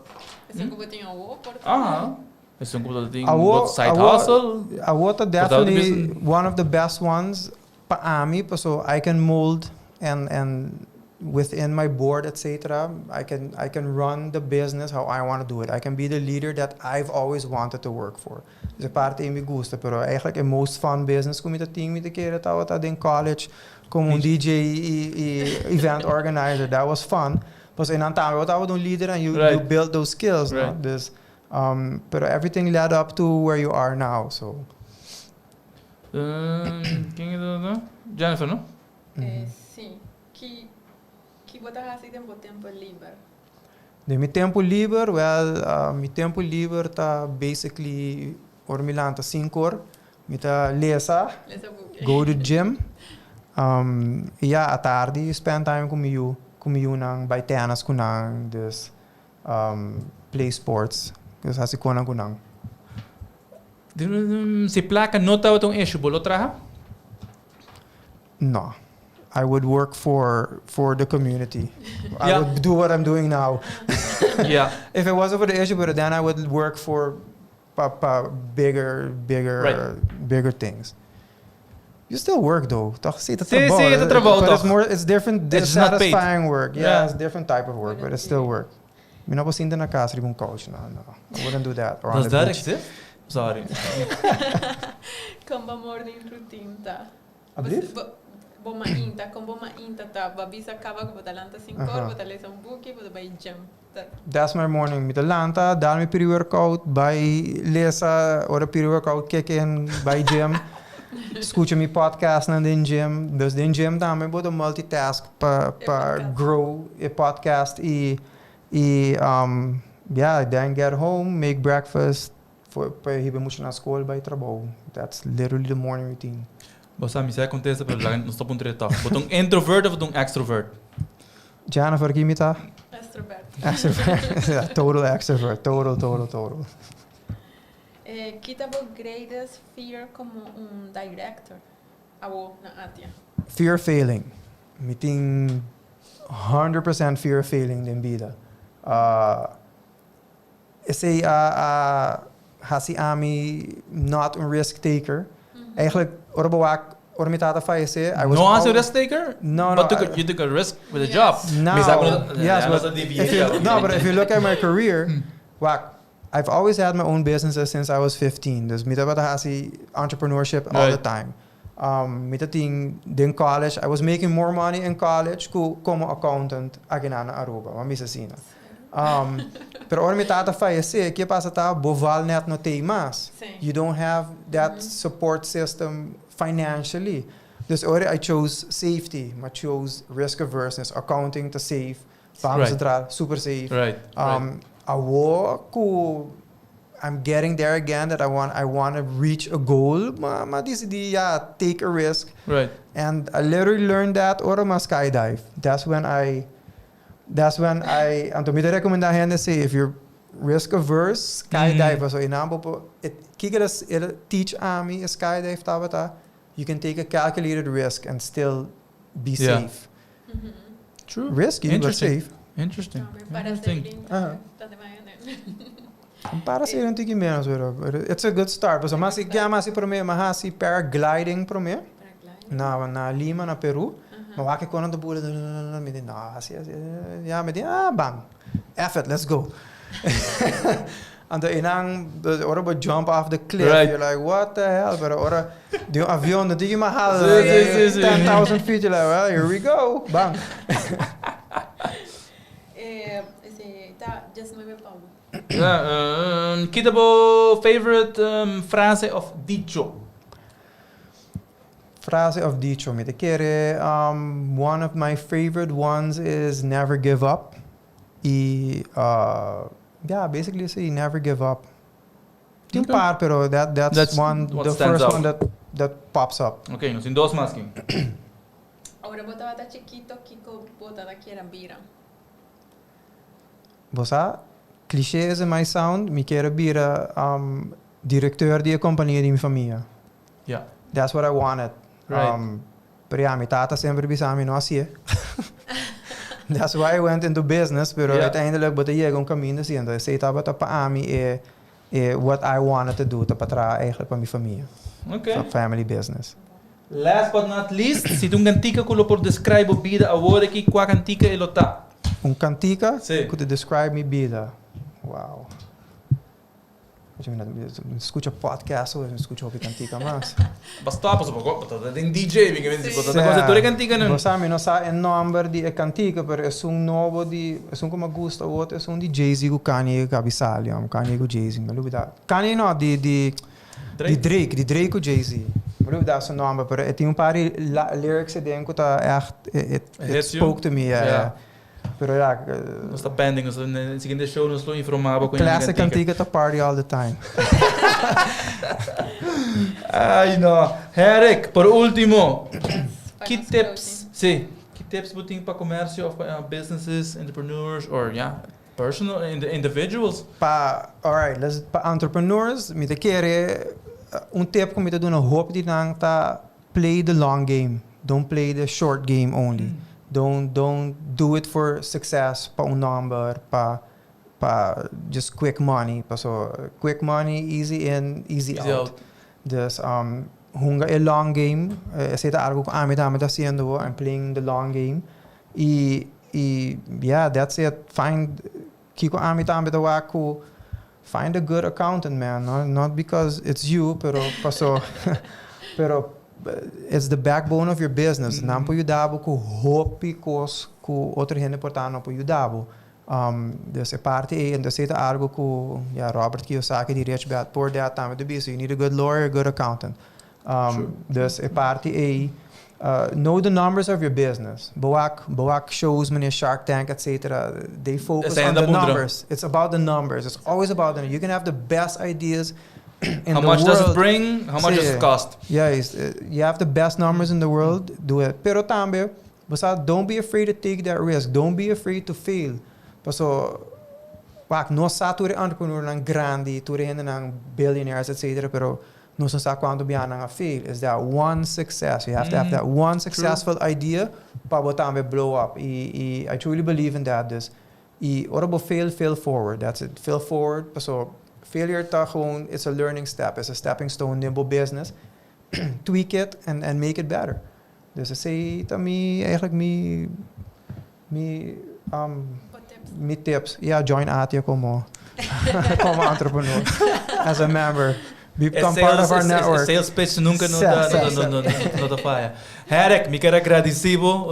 Esun cu bo tin awo por ta. Aha. Esun cu bo ta tin Awo, bo side awo, hustle. Awo ta Por ta definitely business. one of the best ones pa ami, paso I can mold and within my board etc. I can run the business how I want to do it. I can be the leader that I've always wanted to work for. Dus e parti ei mi gusta, pero eigenlijk e most fun business cu mi ta tin mi ta kere tabata den college como un DJ y event organizer. That was fun. Pasobra einan tambe bo tabata un leader and you build those skills, no? Dus, pero everything led up to where you are now, so. Ken e ta? Jennifer, no? Sí. Ki bo ta hasi den bo tempo liber? Den mi tempo liber, well, mi tempo liber ta basically ora mi lanta 5 or, mi ta lesa, Lesa buki. Go to gym. Y ya, atardi spend time cu mi yu, cu mi yunan, bay tennis cu nan, dus play sports, dus haci conan cu nan. Si placa no tabata un issue, bo lo traha? No. I would work for for the community. I would do what I'm doing now. If it wasn't for the issue, but then I would work for pa pa bigger bigger bigger things. You still work though, toch? Si, ta Si, trabou. si, ta trabou But it's toch. more, it's different, It's not paid. satisfying work. Yeah, it's different type of work, but it's still work. Mi no por sinta na cas riba un couch, no, no. I wouldn't do that. Or on Does the that beach. exist? Sorry. Con bo morning routine ta? Alblief? Bo, bo mainta, con bo mainta ta? Bo a bisa caba cu bo ta lanta sincor, bo ta lesa un buki, bo ta bay gym. Ta. That's my morning. Mi ta lanta, dal mi pre-workout, bay lesa, ora pre-workout kick in, bay gym. Scucha mi podcastnan den gym. Dus den gym tambe bo ta multitask pa E pa podcast. grow e podcast y y um yeah, then get home, make breakfast for pa hiba mucha na school bay trabou. That's literally the morning routine. Bo sa mi sa e contesta pero laga nos ta puntra e tòg. Bo ta un introvert of bo ta un extrovert? Jennifer, ki mi ta? Extrovert. Extrovert. Yeah, total extrovert. Total, total, total. Eh, ki ta bo greatest fear como un director awo na Atia? Fear of failing. Mi tin 100% fear of failing den bida. Uh, esey a a haci ami not un risk taker. Eigenlijk, ora bo wak, ora mi tata fayece, I was No haci al- risk taker? No, no. But took a, I- you took a risk with a Yes. job. Now, Mi sa cu no- yes, ya no but sa deviate if you, ya. no, but if you look at my career, wak, I've always had my own businesses since I was 15. Dus mi tabata hasi entrepreneurship all the time. Um, mi ta tin den college, I was making more money in college ku como accountant aki na na Aruba, wa misa asina. Um, pero ora mi tata fallece, ke pasa ta bo val net no tei mas. Sí. You don't have that support system financially. Dus ora I chose safety, ma chose risk averseness, accounting ta safe, Banco Central super safe. Right. Um, awo ku I'm getting there again that I want I want to reach a goal, ma ma decidi ja take a risk. And I literally learned that ora ma skydive. That's when I that's when I anto mi ta recomenda hende si if you're risk averse, skydive paso einan bo por e kiko el a el a teach ami e skydive tabata you can take a calculated risk and still be safe. True. Risky, but Interesting. safe. Interesting. Parasailing. Aha. Ta de mañana. Parasailing tiki menos, pero it's a good start. Pasobra mas ya mas si prome, mas hasi paragliding prome. Paragliding. Na na Lima, na Peru. Ma wak e konan ta bula, mi di no, hasi, hasi, ya mi di ah, bam. F it, let's go. Anto einan, ora bo jump off the cliff, you're like, what the hell? Pero ora di un avion no tiki mas hala, Sí, sí, sí, sí. 10,000 feet, you're like, well, here we go, bam. Eh, si, ta 19 pa bo. Ja, um, ki ta bo favorite um, frase of dicho? Frase of dicho, mi ta kere, um, one of my favorite ones is never give up. Y uh, yeah, basically say never give up. Tin Okay. par, pero that, that's, That's one, what the stands first out. one that, that pops up. Ok, nos tin dos mas aki. Ora bo tabata chikito, kiko bo tabata kier a bira? Bo sa, cliché as it might sound, mi kier a bira um, directeur di e compania di mi famia. That's what I wanted. Um, pero ya, mi tata semper bisa mi no hasié. That's why I went into business, pero uiteindelijk bo ta yega un caminda si. Entonces esey tabata pa ami e, e what I wanted to do, ta pa traha eigenlijk pa mi famia. Okay. Family business. Last but not least, si ta un cantica cu lo por describe bo bida awor aki, cua cantica e lo ta? Un cantica Sí. cu ta describe mi bida? Wow. Mi scucha podcast mi scucha hopi cantica mas. Ba stop pasobra bo ta den DJ, mi ke mester bo ta Sí. conoce tur e canticanan. Bo sa mi no sa e nomber di e cantica pero esun nobo di esun cu mi a gusta awor esun di Jay-Z cu Kanye cu a bisa ali Kanye cu Jay-Z mi a lubida. Kanye no di di Drake? Di Drake, di Drake cu Jay-Z. Mi a lubida su nomber pero e tin un par di lyrics aden cu ta echt it Hits you? spoke to me yeah, yeah. Pero ja. Nos ta pending, nos ta na siguiente show nos lo informa bo cu e Classic cantica. cantica ta party all the time. Ay no. Herrick, por ultimo. Ki tips, si, ki tips bo tin pa comercio of pa businesses, entrepreneurs or, yeah, personal individuals? Pa, alright, let's, pa entrepreneurs, mi ta kere un tip ku mi ta duna hopi di nan ta play the long game. Don't play the short game only. Don't do it for success, pa un number, pa just quick money. Paso quick money, easy in, easy Easy out. Out. Dus hunga e long game. Esei ta algo ku ami tambe ta hasiendo. I'm playing the long game. I yeah, that's it. Find kiko ami tambe ta wak ku find a good accountant, man. Not because it's you, pero paso pero it's the backbone of your business. Nan por yuda bo ku hopi kos ku otro hende por ta no por yuda bo. Dus e parti ei, entonces esei ta algo ku, ja, Robert Kiyosaki di Rich Dad Poor Dad tambe ta bisa, you need a good lawyer, a good accountant. Dus e parti ei, know the numbers of your business. Bo wak, bo wak shows manera Shark Tank, etc. They focus on the numbers. It's about the numbers. It's always about the You can have the best ideas in How the much world. Does it bring? How much does it cost? Juist. You have the best numbers in the world, do it. Pero tambe, bo sa, don't be afraid to take that risk. Don't be afraid to fail. Paso, wak, nos sa tur e entrepreneurnan grandi, tur e hendenan billionaires, etc. Pero nos no sa kuantu biaha nan a fail. It's that one success. You have to have that one successful idea pa bo tambe blow up. I I truly believe in that. Dus, i ora bo fail, fail forward. That's it. Fail forward. Paso, failure ta gewoon, it's a learning step. It's a stepping stone den bo business. Tweak it and make it better. Dus esei ta mi, eigenlijk mi Bo tips. Mi tips. Yeah, join ATIA como entrepreneur. As a member. Become part of our network. Sales pitch nunca no ta, no, no, no, no ta faya. Herek, mi kier a gradisi bo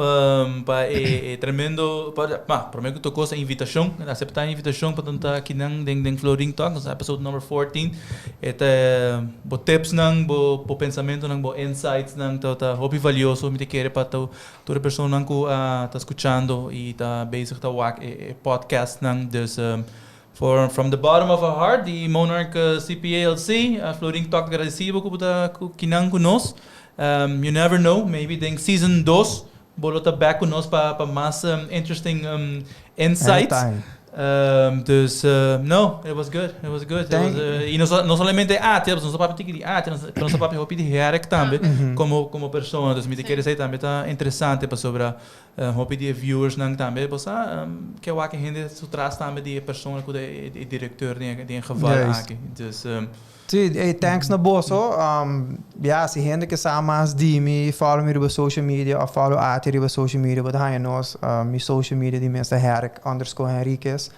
pa e tremendo, pa, prome cu tur cos e invitacion, acepta e invitacion pa ta akinan den Florin Talk, nos episode number 14. E ta bo tipsnan, bo pensamentonan, bo insightsnan ta hopi valioso, mi ta kere pa tur e personanan cu ta scuchando y ta bezig ta wak e podcastnan. Dus from the bottom of our heart, di Monarch CPALC, Florin Talk ta gradisi bo cu bo ta kinan cu nos. You never know, maybe den season 2 bo lo ta back cu nos pa mas interesting insights. Anytime. Dus no, it was good, it was good. It was, y no solamente ATIA, nos a papia tiki di ATIA, pero nos a papia hopi di Herek tambe como persona. Dus mi ta kere esey tambe ta interesante pasobra hopi di e viewersnan tambe bo sa ke wak e hende su tras tambe di e persona cu ta e directeur den e geval aki. Dus Sí, hey, thanks na boso. Ja, si hende ke sa mas di mi, follow mi riba social media of follow ATIA riba social media, bo ta haña nos. Mi social media di mes ta Herek_Henriquez.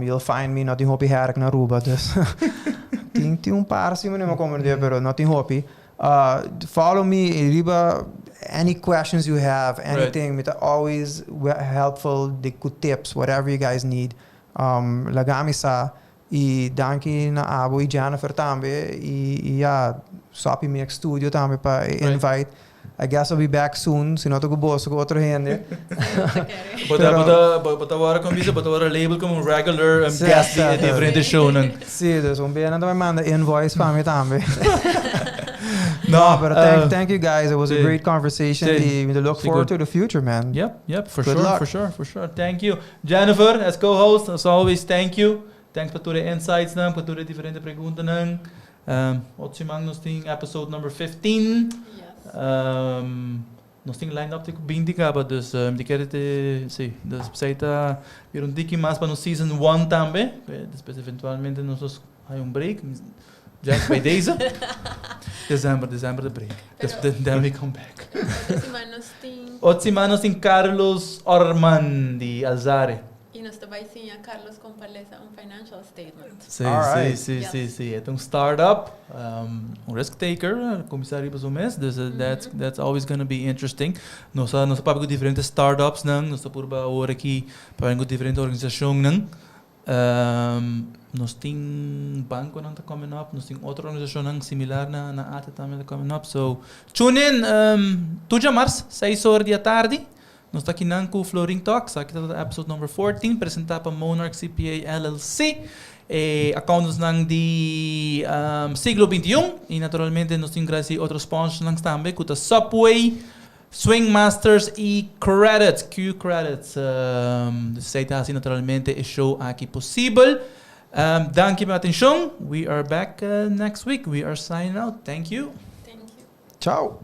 You'll find me, no tin hopi Herek na Aruba, dus tin un par si mi no comprende, pero no tin hopi. Follow me riba any questions you have, anything. Mi ta always helpful di ku tips, whatever you guys need. Laga mi sa. I danki na abo i Jennifer tambe i ja, Soppy Mix Studio tambe pa e invite. I guess I'll be back soon, si no ta ku boso ku otro hende. Bo ta wòrdu, kon bisa, bo ta wòrdu label komo un regular guest di e diferente shownan. Sí, dus un bia nan ta bai manda invoice pa mi tambe. No, pero thank you guys, it was a great conversation i mi ta look forward to the future, man. Yep, for Good sure, luck. For sure, for sure. Thank you. Jennifer, as co-host, as always, thank you. Thanks pa tur e insights nan, pa tur e diferente preguntanan. Otro siman nos tin episode number 15. Yes. Nos tin lined up te ku 20 kaba, dus mi kier te, si, dus p'esei ta bira un tiki mas pa nos season 1 tambe. Despues eventualmente nos lo hay un break. Jack, bij deze. December, december de break. Pero- Then we come back. Otro siman nos tin Otro siman nos tin Carlos Orman di Alzare. I nos ta bai siña Carlos con pa lesa un financial statement. Sí, Alright. sí, sí. E ta un startup, un risk taker, cuminsa riba su mes, dus that's always gonna be interesting. Nos a papia cu diferente startups nan, nos ta purba awor aki papia cu diferente organisacionnan. Nos tin banconan ta coming up, nos tin otro organisacionnan similar na ATIA tambe ta coming up. So, tune in tur djamars, 6 or di atardi. Nos ta akinan ku Florin Talks, aki ta episode number 14, presentá pa Monarch CPA LLC, e accountantsnan di siglo 21. I naturalmente nos tin gradisí otro sponsornan tambe, ku ta Subway, Swing Masters y Credits, Q Credits. Esey ta haci naturalmente e show aki posibel. Danki pa atencion. We are back next week. We are signing out. Thank you. Thank you. Ciao.